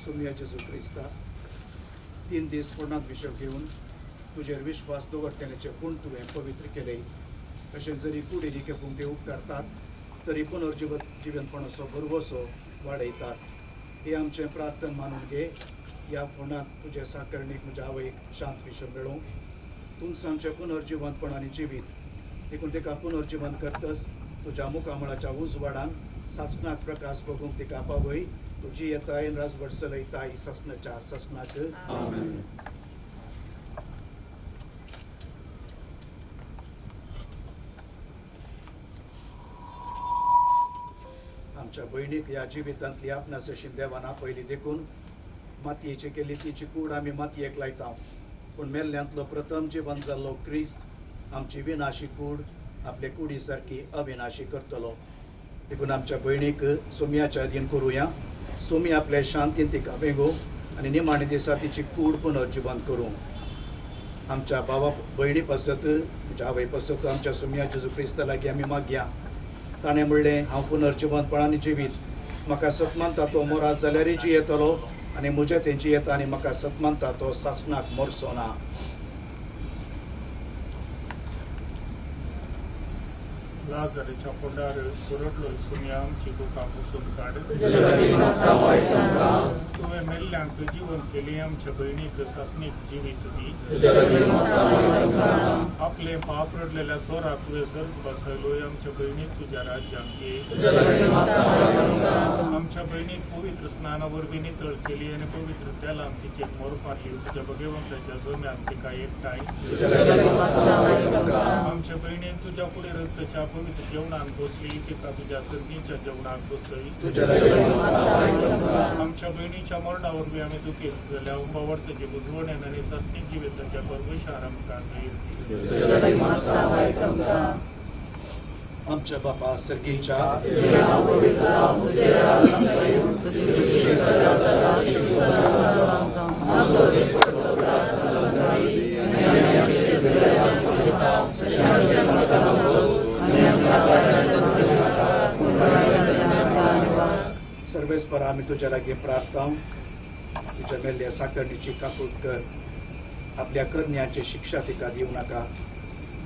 सोम्या जेजू क्रिस्ता 3 दीस फोंडांत विशय घेवन तुजेर विश्वास दवरतल्याचे पूण तुवें पवित्र केले. अशें जरी कुडीनी खेपूंक ते उपकारतात तरी पुनर्जिवनपणाचो भरवसो वाडयतात. हे आमचें प्रार्थन मानून घे. ह्या फोंडांत तुजे साकरणीक म्हज्या आवयक शांत विशय मेळूंक. तूंच आमचें पुनर्जिवंतपण आनी जिवीत देखून तिका पुनर्जिवंत करतच तुज्या मुखामळाच्या उजवाडान सासणाक प्रकाश बघूंक तिका पावय. तुजी येतायन राजवट चलयताय सासणाच्या सासणाक. आमेन. आमच्या भयणीक ह्या जिवितांतली आपणास देवान आपयली देखून मातयेची केली तिची कूड आमी मातयेक लायता. पूण मेल्ल्यांतलो प्रथम जिवन जाल्लो क्रिस्त आमची विनाशी कूड आपले कुडी सारकी अविनाशी करतलो. देखून आमच्या भयणीक सोम्याच्या अधीन करुया. सोमी आपले शांतीन तिका वेंगो आनी निमाणे दिसा तिची कूड पुनर्जिवंत करूं. आमच्या भावा भयणी पासत आमच्या आवय पासत आमच्या सोम्या जेजू क्रिस्ता लागीं आमी मागया. ताणें म्हणलें, हांव पुनर्जिवंतपणान जिवीत. म्हाका सतमानता तो मोरास जाल्यारय जियेतलो आनी म्हज्या तें जियेता आनी म्हाका सतमानता तो सासणाक मरचो ना. लाजराच्या फोंडार कोरडलो सोम्या आमची दुकां पुसून काड. तुवें मेल्ल्यांक जिवन केली आमच्या भयणीक सासणीक जिवीत दी. आपले पाप रडलेल्या चोराक तुवें सर्ग बसयलो आमच्या भयणीक तुज्या राज्यांत घे. आमच्या भयणीक पवित्र स्नाना वरवीं नितळ केली आनी पवित्र तेलान तिचे मोर मारली. तुज्या भगवंताच्या जम्यान तिका एकठांय. आमच्या भयणीक तुज्या फुडें रक्ताच्या पवित्र जेवणान बसली तिका तुज्या सर्गीच्या जेवणाक बसय. आमच्या भयणीच्या मरणा वरवीं आमी दुखेस्त जाल्या उंबावर्तचे बुजवणेन आनी सासणीक जिविताच्या परमेश्वर आमकां धैर्य दी. आमच्या बापा सर्गीच्या सर्वेस्परा आमी तुज्या लागीं प्रार्थना, तुज्या मेल्ल्या साकरणीची काकूट कर, आपल्या करण्यांची शिक्षा तिका दिवं नाका,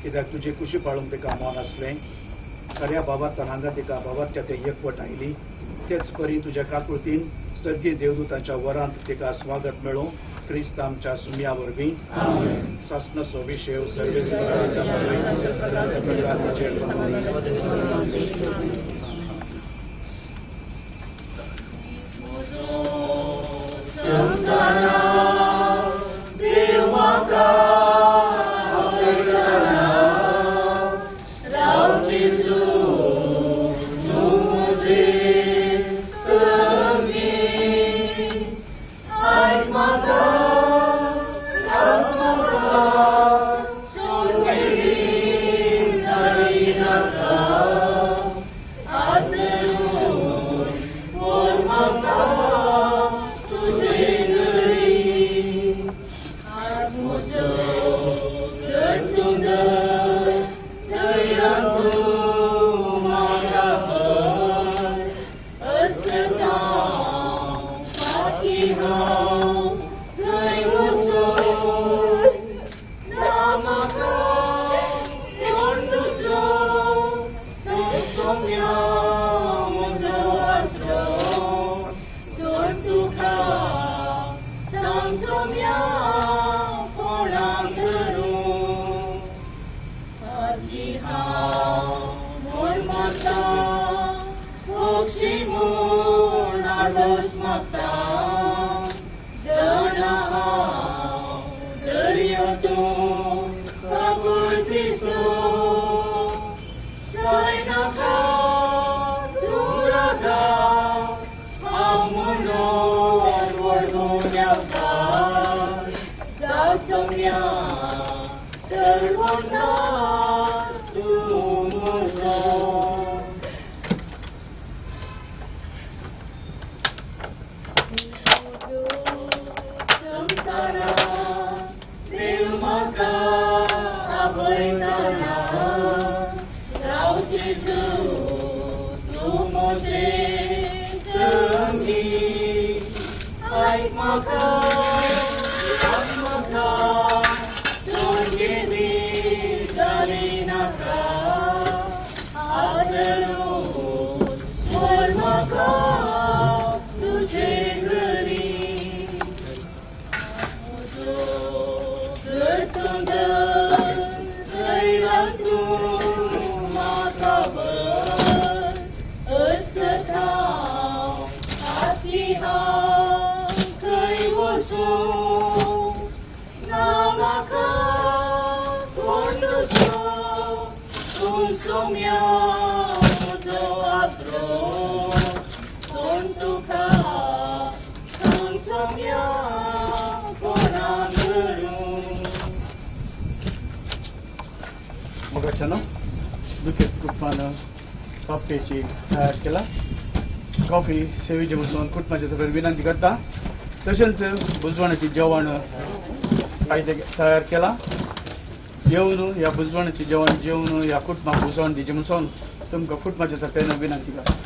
कित्याक तुजी कुशी पाळूंक तिका मन आसलें। खऱ्या बाबार्थान हांगा तिका बाबार्थ्या ते एकवट आयली, तेच परी तुज्या काकुळतीन सर्गी देवदूतांच्या वरांत तिका स्वागत मेळूं, क्रिस्त आमच्या सुम्या वरवीं। सासणाचो विशेव सर्वेस्परा। कॉफीची तयार केला कॉफी सेवेचे बसून कुटुंबाच्या तर्फे विनंती करता। तशेंच बुजवणाचे जेवण तयार केला, येवन ह्या बुजवणाचे जेवण जेवन ह्या कुटुंबाक बुजवण दिवचें म्हणून तुमकां कुटुंबाच्या तर्फे विनंती करता।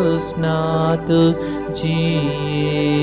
सस्नात जियेतेल्या.